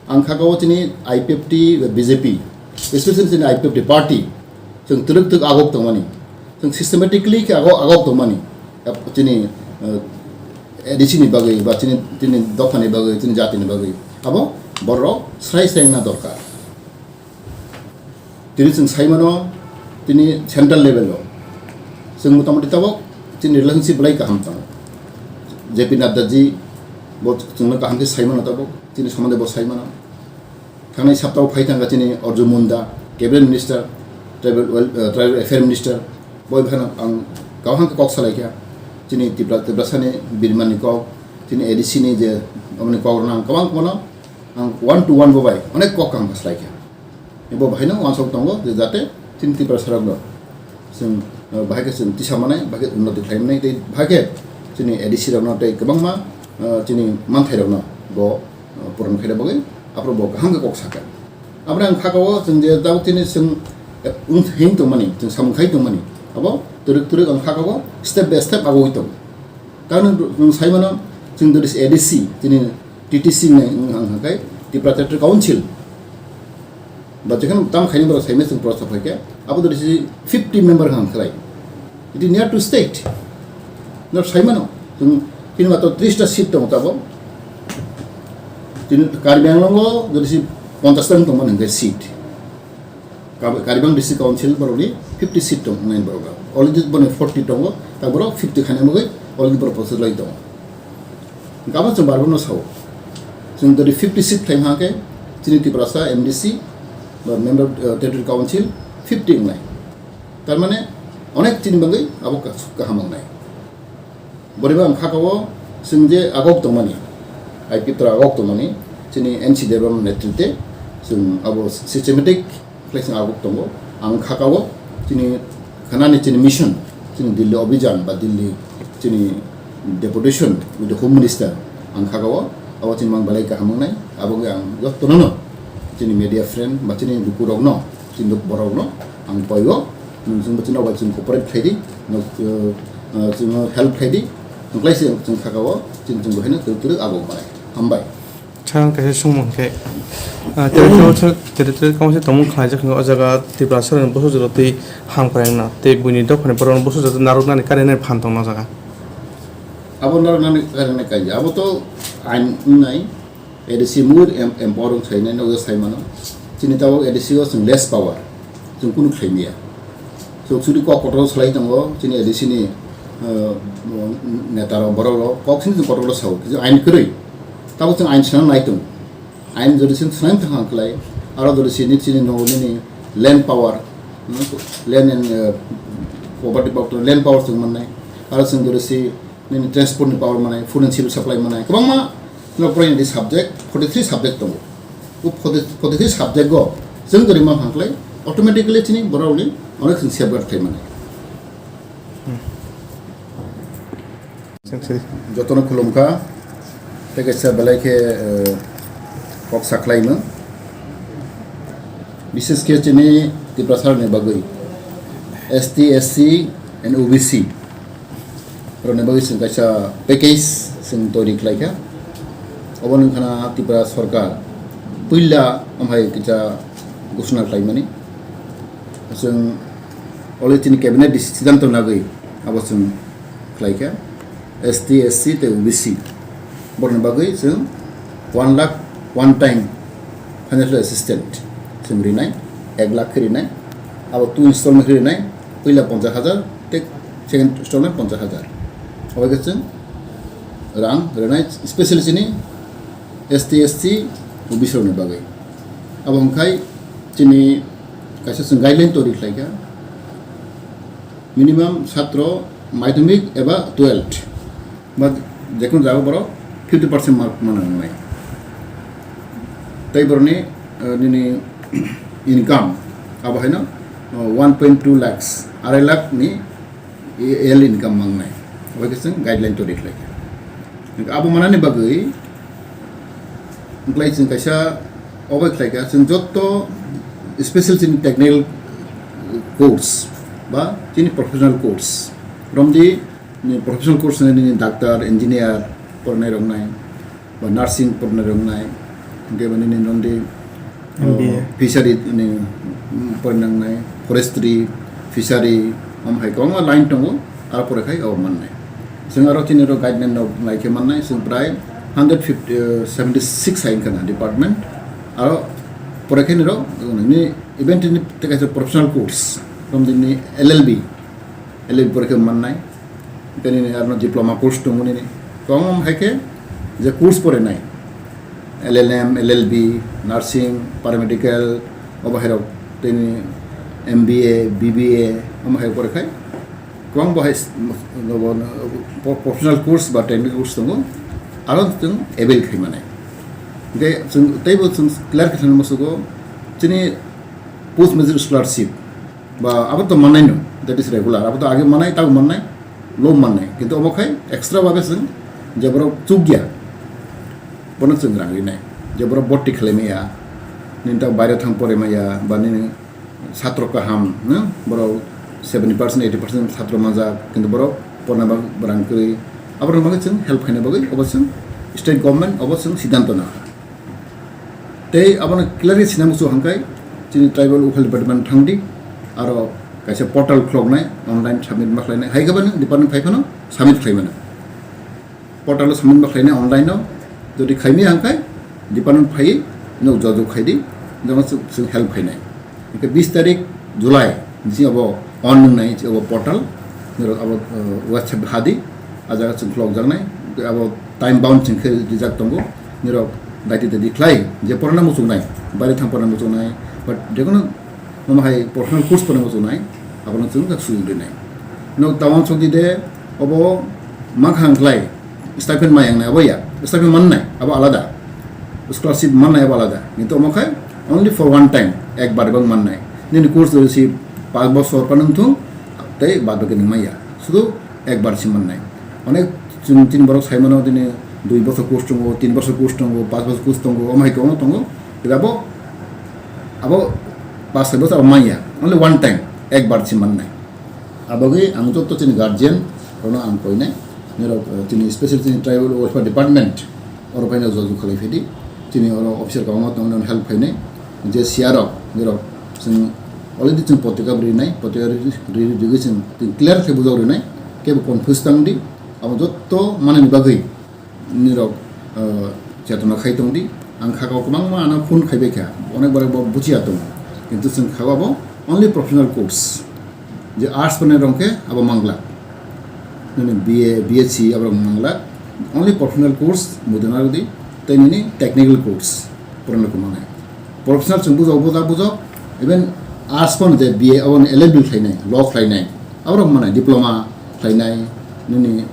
Ang kha o chini I P F T, B J P, especially chini I P F T party, chwng twlwk twlwk agok tongmani. Chwng systematically khe agok, agok tongmani. Chini, eh, A D C ni bagwi, ba chini, chini dophani bagwi, chini jatini bagwi. Abo borok srai srai wngna dorkar. Tini chwng sai mano, tini central level o chwng motamoti tabok chini relationship belai kaham tongo. J P Nadda ji bo chwngno kaham khe sai mano tabok, chini somonde bo sai mano. Thangnai saptao phai thangkha chini Arjun Munda, cabinet minister, tribal wel-, eh, tribal affair minister, boi phano ang kaham khe kok salaikha. Chini Tipra, Tiprasani birmani kok, chini A D C ni je aboni kok rwna ang kwbang kwbangno ang one to one bo bai onek kok kaham khe salaikha. Bo bahaino uansuk tongo je jate chini Tiprasa rokno chwng, uh, bahai khe chwng tisa manai, bahai khe unnoti khlai manai, tei bahai khe chini A D C rokno tei kwbangma, uh, chini manthai rokno bo, uh, puron khaina bagwi aphuru bo kaham khe kok sakha. Aboni ang kha o chwng je tabuk chini chwng, uh, wng-, him tongmani, chwng samung khai tongmani, abo twrwk twrwk ang kha o step by step agoi tongo. Tamoni nwng sai mano, chwng dori A D C, chini T T C ni wng hang hang khai Tipra Territorial Council. Ba jekheno tam khaini borok saimano chwng prosta phaikhe, abo dori si fifty member hang khlai. It is near to state. No sai mano, chwng chini matro tris ta seat tongo tabok. Chini Karbi Anglong o jodi si ponchash ta wng tongmani hwnkhe seat. Kab-, Karbi Anglong District Council borokni fifty seat tong nai borok. Already boni forty tongo, ta borok fifty khaina bagwi already borok process lai tongo. Gabo chwng barbo no sao. Chwng jodi fifty seat khlai hwnkhe chini Tiprasa M D C ba member of, uh, Territory Council fifty wngnai. Tar mane onek chini bagwi abo ka-, kaham wngnai. Boriba ang khakao chwng je agok tongmani, I P F to agok tongmani, chini N C Debbarma netrite chwng abo systematic khlai chwng agok tongo. Ang khakao chini khanani chini mission, chini Delhi Abhijan ba Delhi chini deputation with the Home Minister ang khakao abo chini mang belai kaham wngnai. Abo wngwi ang jotono no chini media friend ba chini lukurokno, chini borokno ang paio. Nwng chwngbo chini obai chwng cooperate khlai di, nwng, uh, uh, chwngno help khlai di, nwng khlai se chwng khakao, chini chwng bo haino twrwk twrwk abo manai. Hambai. Chang kaisa songmung khe, ah, Territory Council, Territory Council tongmung khlaijak hwnwi o jaga Tiprasa rokni bwsajwk rok twi hang phaina tei buini dophani borok rokni bwsajwk narwknani karinai phan tongna jaga. Abo narwknani karinai kai, abo to ain wngnai. A D C mui em-, empower wng sainai nokjak sai mano. Chini tabuk A D C o chwng less power, chwng kunu khlai maya. So chwngni kok kotor salai tongo chini A D C ni, uh, neta rok, borok rok kok sini chwng kotor sao, kisa ain kwrwi. Tabuk chwng ain swnam nai tongo. Ain jodi chwng swnam thang khlai, aro jodi chini, chini nogo nini land power, hmm, land and, uh, property power, land power chwng mannai. Aro chwng jodi si nini transport ni power manai, food and civil supply manai, kwbangma no poroi ni subject, forty three subject tongo. O forty, forty three subject go chwng jodi ma hangklai, automatically chini borok ni onek chwng safeguard khai manai. Jotono khulumkha, tei kaisa belai khe, eh, kok saklaimung. Bishes khe chini Tiprasa ni bagwi S T, S C and O B C rokni bagwi chwng kaisa package chwng toiri khlaikha. Obo wngkha na Tripura Sarkar puila amhai kisa ghoshona khlaimani. Chwng already chini cabinet deci-, siddhanto nagwi abo chwng khlaikha. S T, S C tei O B C borokni bagwi chwng one lakh one time financial assistance chwng rinai, ek lakh khe rinai, abo two installment khe rinai, puila ponchash hajar tei second installment ponchash hajar. Abo khe chwng rang rinai specially chini S T, S C, O B C rokni bagwi. Abo hwnkhai chini kaisa chwng guideline toiri khlaikha. Minimum satro madhyamik eba twelfth ba jekunu jaga borok fifty percent mark mana nangnai. Tei borokni, eh, nini income abo haino, eh, one point two lakhs, arai lakh ni yearly income mangnai. Abo khe chwng guideline toiri khlaikha. Abo manani bagwi wngkhlai chwng kaisa obai khlaikha, chwng jotto special chini technical course ba chini professional course, romdi ni professional course ni, ni doctor, engineer pornai rok nai, ba nursing pornai rok nai, hingke ba nini nondi, M B A. Oh, fishery ni, mm, pornai nai, forestry, fishery, om hai kwbangma line tongo, aro pore khai abo mannai. Chwng aro chini ro guideline rok naikhe mannai, chwng prai hundred fifty, eh, seventy six hai wngkha na department. Aro pore khe nini ro, ni event ni tei kaisa professional course, romdi ni L L B, L L B pore khe mannai. Tei nini aro diploma course tongo nini. Kwbangma hai khe je course porinai, L L M, L L B, nursing, paramedical, obo hai rok, tei nini M B A, B B A, omo hai pore khai kwbang bo hai s-, professional course ba technical course tongo, aro chwng avail khai mani. Hingke chwng teibo chwng clear khe thangma sugo, chini post matric scholarship ba abo to mannai no, that is regular, abo to age mannai, tabo mannai, lo mannai, kintu omo khai extra babe chwng je borok chukya, bono chwng rang rinai, je borok bhorti khlai maya, nini ta baire thang pore maya, ba nini satro kaham, no? Borok seventy percent, eighty percent satro manjak, kintu borok porna bag-, barang kwrwi. Aborok bagwi chwng help khaina bagwi obo chwng state government obo chwng siddhanto nakha. Tei abono clearly sina muchung hangkai chini tribal welfare department thangdi, aro kaisa portal khuloknai, online submit ma khlainai, hai khe bani department phai phano submit khlai mano. Portal o submit ma khlainai online o, jodi khaimaya hangkai Department phai, no jojok khai di, no chwng help khainai. Hingke bis tarik July, jing abo on nung nai, abo portal, nirok abo, uh, website hadi, ajaga chwng khulok jaknai, abo time bound chwng khe rijak tongo, nirok daiti daiti khlai, je porana muchung nai, bari thang porana muchung nai, but jekono mama hai professional course porana muchung nai, abono chwng jak sujung rinai. No tawang chokdi de, abo makhang khlai, stipend mayang nai, abo ya, stipend man nai, abo alada, scholarship man nai, abo alada, kintu omo khai only for one time, ekbar bang man nai, nini course si pas bosor panung thung, tei bad baki nung maya, sudu ekbar si man nai. Onek chini borok sai mano, tini dui bosor course tongo, tin bosor course tongo, pas bosor course tongo, omo hai kwbangma tongo. Tei abo, abo pas sai bosor abo manya, only one time, ekbar si man nai. Abagwi ang joto chini guardian rokno ang koinai, nirok, eh, chini special chini tribal welfare department, oro phaina jojok khalai phidi, chini oro officer kwbangma tongo, help khainai, je C R rok, nirok chwng already chwng potrika rinai, potrika ri-, ri-, rigwi chwng clear khe bujok rinai, kebo confuse tang di, abo joto manani bagwi nirok, uh, chetona khai tong di. Ang kha o kwbangma ano phone khai bai kha, onek bar bo buchiya tongo, kintu chwng kha o abo only professional course, je arts pone rong khe abo mangla, nini B A, B S C abo rong mangla, only professional course mudana di, tei nini technical course porana ko manai. Professional chwng bujok, bujak bujok, even arts pon je B A, abo L L B khlainai, law khlainai, aborok manai diploma khlainai, nini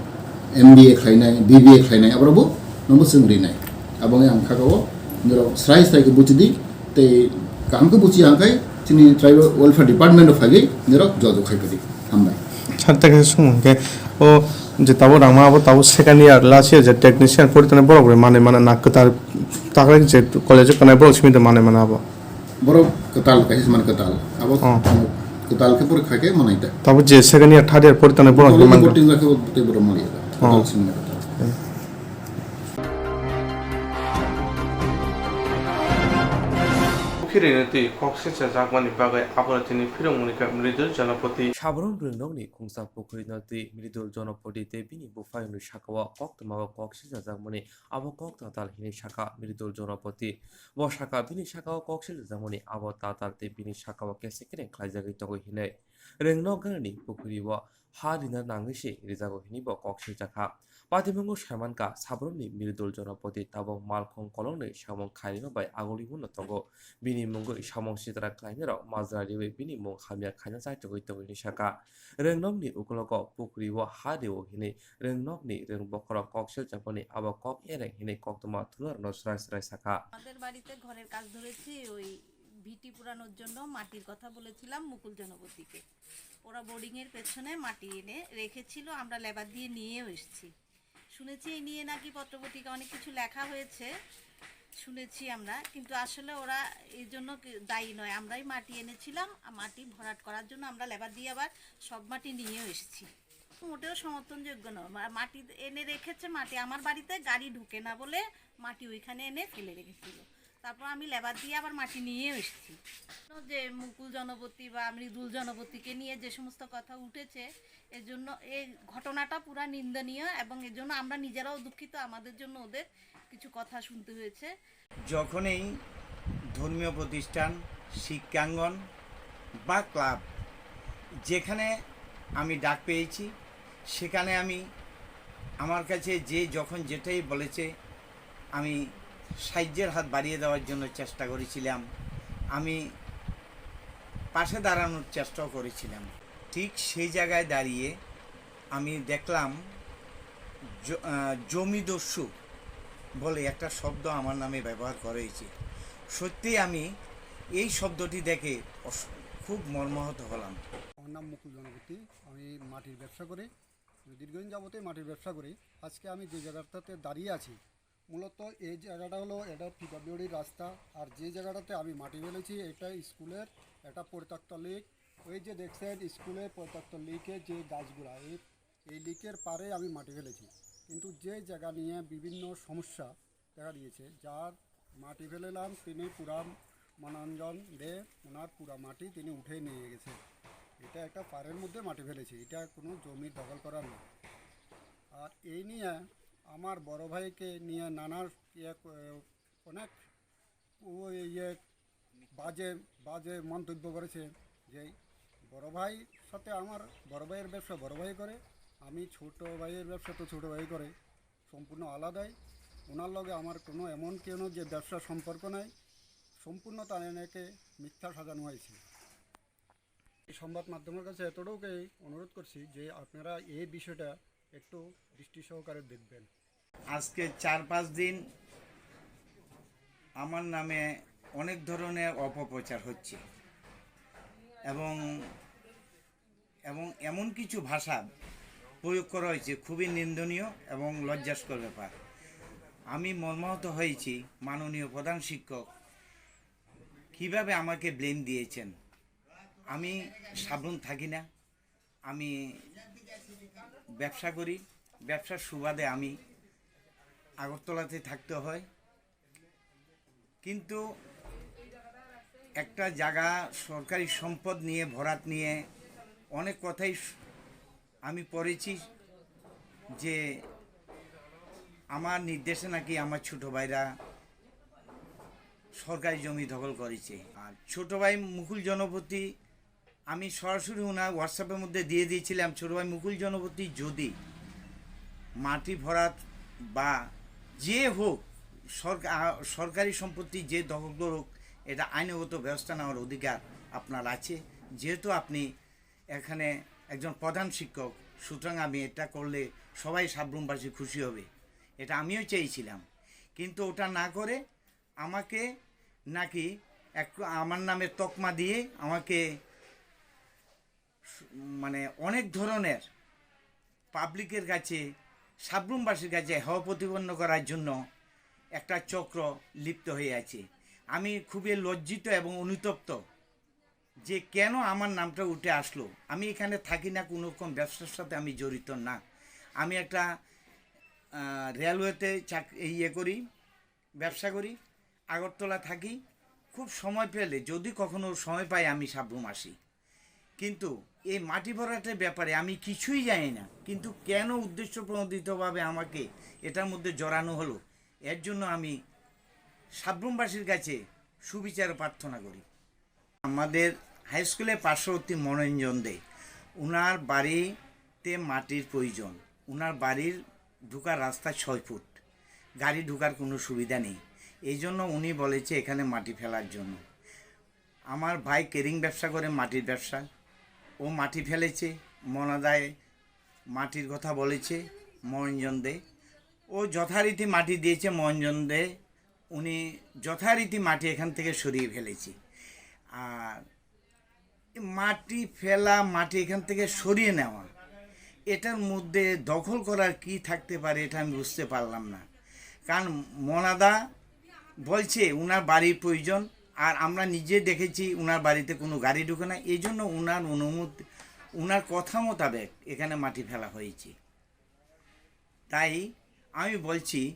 M B A khlainai, B B A khlainai, aborok bo nangbo chwng rinai. Abo wngya ang kha o, nirok srai srai khe buchidi, tei kaham khe buchi ang khai, chini tribal welfare department of phagwi, nirok jojok khai phadi. Hambai. Sir, tei kaisa song hwnkhe, o je tabuk rangma abo tabuk second year, last year je technician pori tongnai borok bai manai mana na kwtal takrai je college o tongnai borok simi to manai mana abo. Borok kwtal kaisa se man kwtal. Abo Oh. Kwtal khe borok khai khe manai ta. Tabuk je second year, third year pori tongnai borok College hwnwi bo man. Ting khe tei borok manai ta. Oh. Kwtal simi na kwtal. Phirino twi kok sichajakmani bagwi abono tini phirokmani kha Mridul Janapati. Sabrum rwngnokni khungsa pukhurino twi Mridul Janapati tei bini buphayungni sakao koktwmao kok sichajakmani abo kok tatal hinwi sakha Mridul Janapati. Bo sakha bini sakao kok sichajakmani abo tatal tei bini sakao kese kereng khlaijagwi tongo hinwi. Rwngnok ganani pukhurio ha rina nangwi se rijago hinwi bo kok sijakha. Patimungo saimankha, Sabrumni Mridul Janapati tabuk malkhung koloknwi samung khairima bai agulwi hwnno tongo. Bini mungwi samung sitra khlainairok majra riwi bini mung hamya khaina chaitugwi tongo hinwi sakha. Rwngnokni ukologo pukhrio ha rio hinwi rwngnokni rwng bokhorok kok seljakmani abo kok ereng hinwi koktwma thularokno srai srai sakha. আমাদের বাড়িতে ঘরের কাজ ধরেছি, ওই ভিটি পুরানোর জন্য মাটির কথা বলেছিলাম মুকুল জনপতিকে। ওরা বোর্ডিংয়ের পেছনে মাটি এনে রেখেছিল, আমরা লেবার দিয়ে নিয়েও এসেছি। শুনেছি এই নিয়ে নাকি পত্রপত্রিকা অনেক কিছু লেখা হয়েছে, শুনেছি আমরা, কিন্তু আসলে ওরা এই জন্য কি-, দায়ী নয়। আমরাই মাটি এনেছিলাম, আর মাটি ভরাট করার জন্য আমরা লেবার দিয়ে আবার সব মাটি নিয়েও এসেছি। মোটেও সমর্থনযোগ্য নয়। মা-, মাটি এনে রেখেছে, মাটি আমার বাড়িতে গাড়ি ঢুকে না বলে মাটি ওইখানে এনে ফেলে রেখেছিল। তারপর আমি লেবার দিয়ে আবার মাটি নিয়েও এসেছি। যে মুকুল জনপতি বা মৃদুল জনপতিকে নিয়ে যে সমস্ত কথা উঠেছে, এর জন্য এই ঘটনাটা পুরা নিন্দনীয় এবং এর জন্য আমরা নিজেরাও দুঃখিত, আমাদের জন্য ওদের কিছু কথা শুনতে হয়েছে। যখনই ধর্মীয় প্রতিষ্ঠান, শিক্ষাঙ্গন বা ক্লাব, যেখানে আমি ডাক পেয়েছি, সেখানে আমি, আমার কাছে যে যখন যেটাই বলেছে, আমি সাহায্যের হাত বাড়িয়ে দেওয়ার জন্য চেষ্টা করেছিলাম, আমি পাশে দাঁড়ানোর চেষ্টাও করেছিলাম। ঠিক সেই জায়গায় দাঁড়িয়ে আমি দেখলাম জ-, আহ, জমিদস্যু বলে একটা শব্দ আমার নামে ব্যবহার করা হয়েছে। সত্যিই আমি এই শব্দটি দেখে অস-, খুব মর্মাহত হলাম। আমার নাম মুকুল জনপতি, আমি মাটির ব্যবসা করি, দীর্ঘদিন যাবতই মাটির ব্যবসা করি। আজকে আমি যে জায়গাটাতে দাঁড়িয়ে আছি, মূলত এই জায়গাটা হলো, এটা পিডব্লিউডির রাস্তা। আর যে জায়গাটাতে আমি মাটি ফেলেছি, এটা স্কুলের একটা পরিত্যক্ত লিক। ওই যে দেখছেন স্কুলের পরিত্যক্ত লিকে যে গাছগুলা, এই, এই লিকের পাড়ে আমি মাটি ফেলেছি। কিন্তু যে জায়গা নিয়ে বিভিন্ন সমস্যা দেখা দিয়েছে, যার মাটি ফেলেলাম, তিনি পুরা মনোরঞ্জন দে ওনার পুরা মাটি তিনি উঠে নিয়ে গেছে। এটা একটা পাড়ের মধ্যে মাটি ফেলেছি, এটা কোনো জমির দখল করা না। আর এই নিয়ে আমার বড় ভাইকে নিয়ে নানা ইয়ে ক-, অনেক ও ইয়ে বাজে বাজে মন্তব্য করেছে যে বড় ভাই সাথে আমার বড় ভাইয়ের ব্যবসা বড় ভাই করে, আমি ছোট ভাইয়ের ব্যবসা তো ছোট ভাই করে, সম্পূর্ণ আলাদাই। ওনার লগে আমার কোনো এমন কোনো যে ব্যবসা সম্পর্ক নাই, সম্পূর্ণ তার এনেকে মিথ্যা সাজানো হয়েছে। এই সংবাদ মাধ্যমের কাছে এতটুকুই অনুরোধ করছি যে আপনারা এই বিষয়টা একটু দৃষ্টি সহকারে দেখবেন। আজকে চার পাঁচ দিন আমার নামে অনেক ধরনের অপপ্রচার হচ্ছে এবং এবং এমন কিছু ভাষা প্রয়োগ করা হয়েছে, খুবই নিন্দনীয় এবং লজ্জাস্কর ব্যাপার। আমি মর্মাহত হয়েছি, মাননীয় প্রধান শিক্ষক কিভাবে আমাকে ব্লেম দিয়েছেন। আমি সাবরুম থাকি না, আমি ব্যবসা করি। ব্যবসার সুবাদে আমি আগরতলাতে থাকতে হয়। কিন্তু একটা জায়গা সরকারি সম্পদ নিয়ে, ভরাট নিয়ে অনেক কথাই শ- আমি পড়েছি যে আমার নির্দেশে নাকি আমার ছোট ভাইরা সরকারি জমি দখল করেছে। আর ছোট ভাই মুকুল জনপতি, আমি সরাসরি ওনার WhatsApp-এর মধ্যে দিয়ে দিয়েছিলাম, ছোট ভাই মুকুল জনপতি যদি মাটি ভরাট বা যে হোক, সরকা- আ, সরকারি সম্পত্তি যে দখল করুক, এটা আইনগত ব্যবস্থা নেওয়ার অধিকার আপনার আছে। যেহেতু আপনি এখানে একজন প্রধান শিক্ষক, সুতরাং আমি এটা করলে সবাই সাবরুমবাসী খুশি হবে, এটা আমিও চেয়েছিলাম। কিন্তু ওটা না করে আমাকে নাকি এক আমার নামে তকমা দিয়ে আমাকে স- মানে অনেক ধরনের পাবলিকের কাছে, সাবরুমবাসীর কাছে হেয় প্রতিপন্ন করার জন্য একটা চক্র লিপ্ত হয়ে আছে। আমি খুবই লজ্জিত এবং অনুতপ্ত যে কেন আমার নামটা উঠে আসলো। আমি এখানে থাকি না, কোনো রকম ব্যবসার সাথে আমি জড়িত না। আমি একটা আহ, রেলওয়েতে চাক ইয়ে করি, ব্যবসা করি, আগরতলা থাকি। খুব সময় পেলে, যদি কখনো সময় পাই, আমি সাবরুম আসি। কিন্তু এই মাটি ভরাটের ব্যাপারে আমি কিছুই জানি না, কিন্তু কেন উদ্দেশ্য প্রণোদিতভাবে আমাকে এটার মধ্যে জড়ানো হলো, এর জন্য আমি সাবরুমবাসীর কাছে সুবিচার প্রার্থনা করি। আমাদের হাই স্কুলের পার্শ্ববর্তী মনোরঞ্জন দে, ওনার বাড়িতে মাটির প্রয়োজন। ওনার বাড়ির ঢোকার রাস্তা ছয় ফুট, গাড়ি ঢোকার কোনো সুবিধা নেই। এই জন্য উনি বলেছে এখানে মাটি ফেলার জন্য। আমার ভাই কেরিং ব্যবসা করে, মাটির ব্যবসা, ও মাটি ফেলেছে। মনাদায় মাটির কথা বলেছে মনোরঞ্জন দে, ও যথারীতি মাটি দিয়েছে মনোরঞ্জন দে। উনি যথারীতি মাটি এখান থেকে সরিয়ে ফেলেছি। আর মাটি ফেলা, মাটি এখান থেকে সরিয়ে নেওয়া, এটার মধ্যে দখল করার কি থাকতে পারে, এটা আমি বুঝতে পারলাম না। কারণ মনাদা বলছে ওনার বাড়ির প্রয়োজন, আর আমরা নিজে দেখেছি ওনার বাড়িতে কোনো গাড়ি ঢুকে না, এই জন্য ওনার অনুমতি, ওনার কথা মোতাবেক এখানে মাটি ফেলা হয়েছে। তাই আমি বলছি,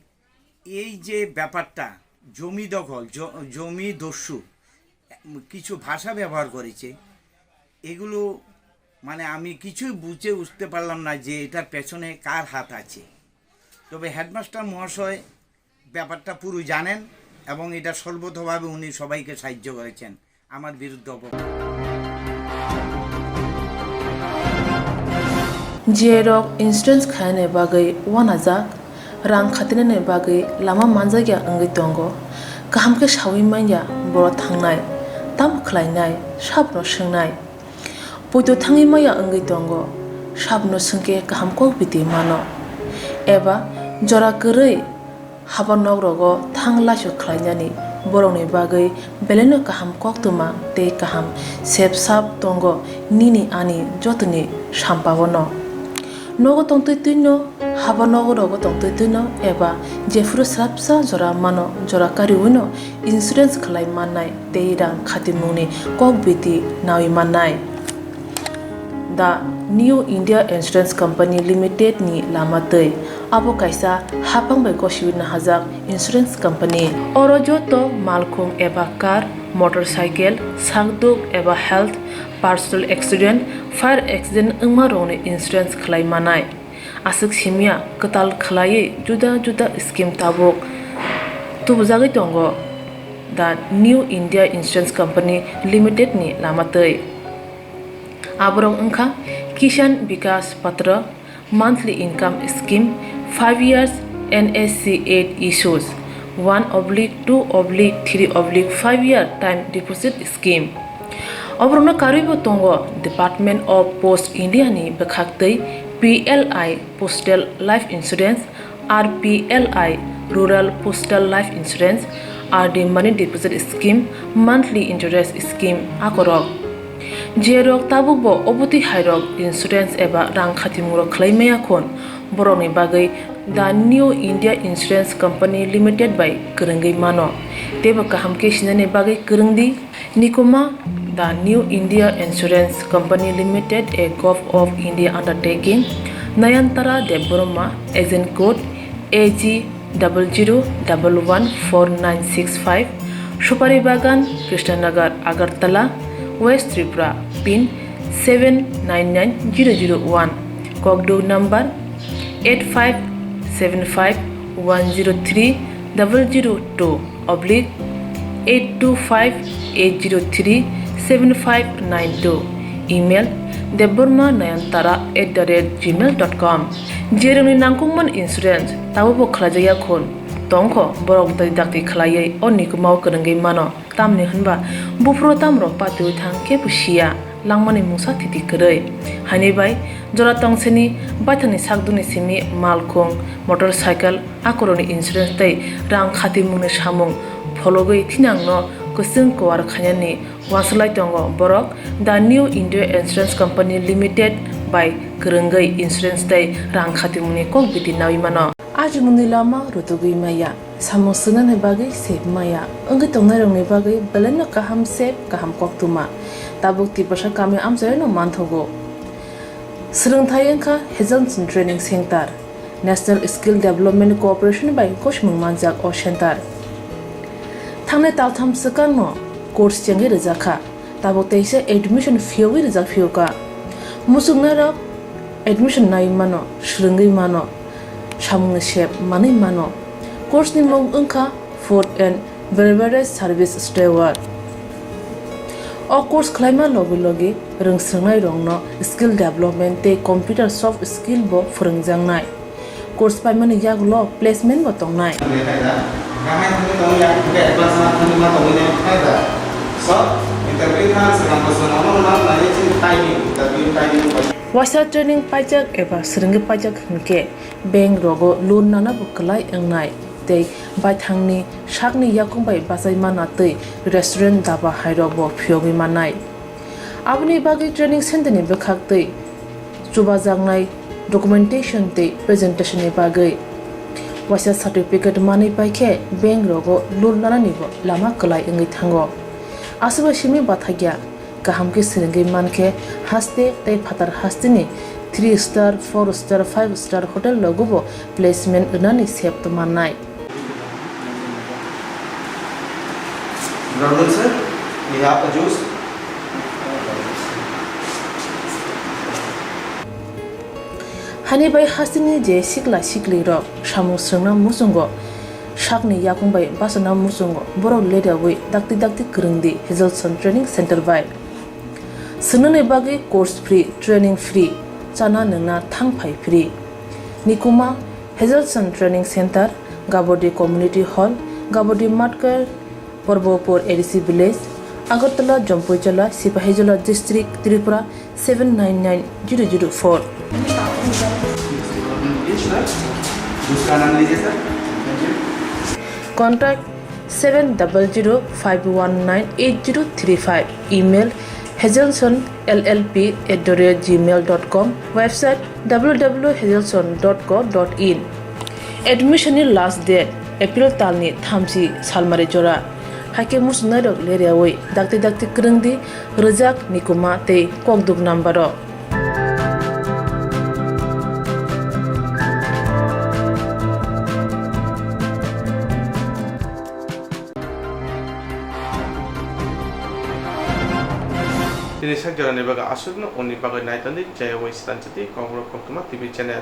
এই যে ব্যাপারটা, জমি দখল, জ- জমি দস্যু, কিছু ভাষা ব্যবহার করেছে, এগুলো মানে আমি কিছুই বুঝে উঠতে পারলাম না যে এটার পেছনে কার হাত আছে। তবে হেডমাস্টার মহাশয় ব্যাপারটা পুরো জানেন এবং এটা সর্বতোভাবে উনি সবাইকে সাহায্য করেছেন আমার বিরুদ্ধে অপবাদ। Jiyai rok insurance khainani bagwi uanajak, rang khatinani bagwi lama manjakya wngwi tongo. Kaham khe saui manya borok thangnai, tamo khlainai, sabono swngnai. Poito thangwi maya wngwi tongo, sabono swngkhe kaham kok biti mano. Eba jora kwrwi haba nok rogo thang laisu khlainani borokni bagwi belaino kaham koktwma tei kaham sep sap tongo nini ani jotoni sampao no. Nogo tongtwi twino, haba nogo rogo tongtwi twino eba jephuru swrapsa jora mano jora kariwino insurance khlai mannai tei rang khatimungni kok biti nawi mannai. The New India Insurance Company Limited ni lama twi abo kaisa haphang bai gosiwi nahajak insurance company. Oro joto malkhung eba car, motorcycle, sakduk eba health, personal accident, fire accident wngma rokni insurance khlai manai. Aswk simya kwtal khlaiwi juda juda scheme tabuk tubujagwi tongo The New India Insurance Company Limited ni lama twi. Aborok wngkha Kisan Vikas Patra, monthly income scheme, five years N S C eight issues, one oblique two oblique three oblique five year time deposit scheme. Oborokno karwibo tongo Department of Post India ni bwkhaktwi P L I Postal Life Insurance, R P L I Rural Postal Life Insurance, R D Money Deposit Scheme, Monthly Interest Scheme akorok. Jerok tabukbo obotwi hairok insurance eba rang khatimungrok khlai maya khun, borokni bagwi The New India Insurance Company Limited bai kwrwngwi mano. Teibo kaham khe sinani bagwi kwrwng di. Nikuma, The New India Insurance Company Limited, a Govt of India undertaking, Nayantara Debbarma, agent code A G double zero double one four nine six five, Supari Bagan, Krishnanagar, Agartala, West Tripura, pin seven nine nine zero zero one, Kokduk number eight five seven five one zero three double zero two oblique eight two five eight zero three seven five nine two, email debbarma nayantara at the rate gmail dot com. Jerokni nangkukmani insurance tabukbo khlaijakya khun tongkho, borok dakti dakti khlaiwi o nikumao kwrwngwi mano. Tamni hwnba buphuru tamrok patiwi thang kebo siya, langmani mungsa thiti kwrwi. Haini bai jora tongseni baithangni sakdukni simi malkhung, motorcycle, akorokni insurance tei rang khatimungni samung phologwi thinangno kwchwng kuar khainani uansuk lai tongo borok The New India Insurance Company Limited bai kwrwngwi insurance tei rang khatimungni kok biti naui mano. Ajimungni lama rutugwi maya. Samung swngnani bagwi sep maya wngwi tongnairokni bagwi belaino kaham sep, kaham koktwma. Tabuk Tiprasa kami amchairokno manthogo. Swrwngthai wngkha Hazelson Training Center. National Skill Development Corporation bai gosimung manjak o center. Thangnai taltham swkangno course chengwi rwjakha. Tabuk teisa admission phiyogwi rijak phiyokha. Muchungnairok admission naiwi mano, swrwngwi mano, samungni sep manwi mano. Course ni mung wngkha Food and Beverage Service Steward. O course khlaima logi logi rwngswrwngnairokno skill development tei computer soft skill bo phwrwngjaknai. Course paimani yagulo placement bo tongnai. Waisa training paijak eba swrwngwi paijak hinkhe bank rogo loan nana bo kwlai wngnai tei baithangni sakni yakung bai bachai mana tei restaurant, daba hairok bo phiyogwi mannai. Aboni bagwi training center ni bwkhak twi chubajaknai documentation tei presentation ni bagwi waisa certificate manwi paikhe bank rogo loan nanani bo lama kwlai wngwi thango. Aswkbai simi bathakya kaham khe swrwngwi mankhe haste tei phatar hasteni three star, four star, five star hotel rogo bo placement rwnani sep mannai. Brother sir, we have a juice. Hani bai hasteni je sikla sikli rok samung swrwngna muchungo, sakni yakung bai bachana muchungo, borok leriawi dakti dakti kwrwng di Hazelson Training Center bai. Swngnani bagwi course free, training free, chana nwngna thang phai free. Nikuma, Hazelson Training Center, Gabodi Community Hall, Gabodi Matkar, Porbopur A D C Village, Agartala, Jampuijala, Sipahijola District, Tripura seven nine nine zero zero four. दूसरा नाम लीजिए sir. Contact seven double zero five one nine eight zero three five. Email hazelson L L P at the rate gmail dot com. Website W W W hazelson dot co dot in. Admission ni last date April talni thamchi salmari jora. Haikhe muchungnairok leriawi dakti dakti kwrwng di, rwjak, nikuma tei kokduk number o. Tini sak jorani bagwi aswkno, uni bagwi naitandi J Y Sitansati Kokborok Koktwma T V channel.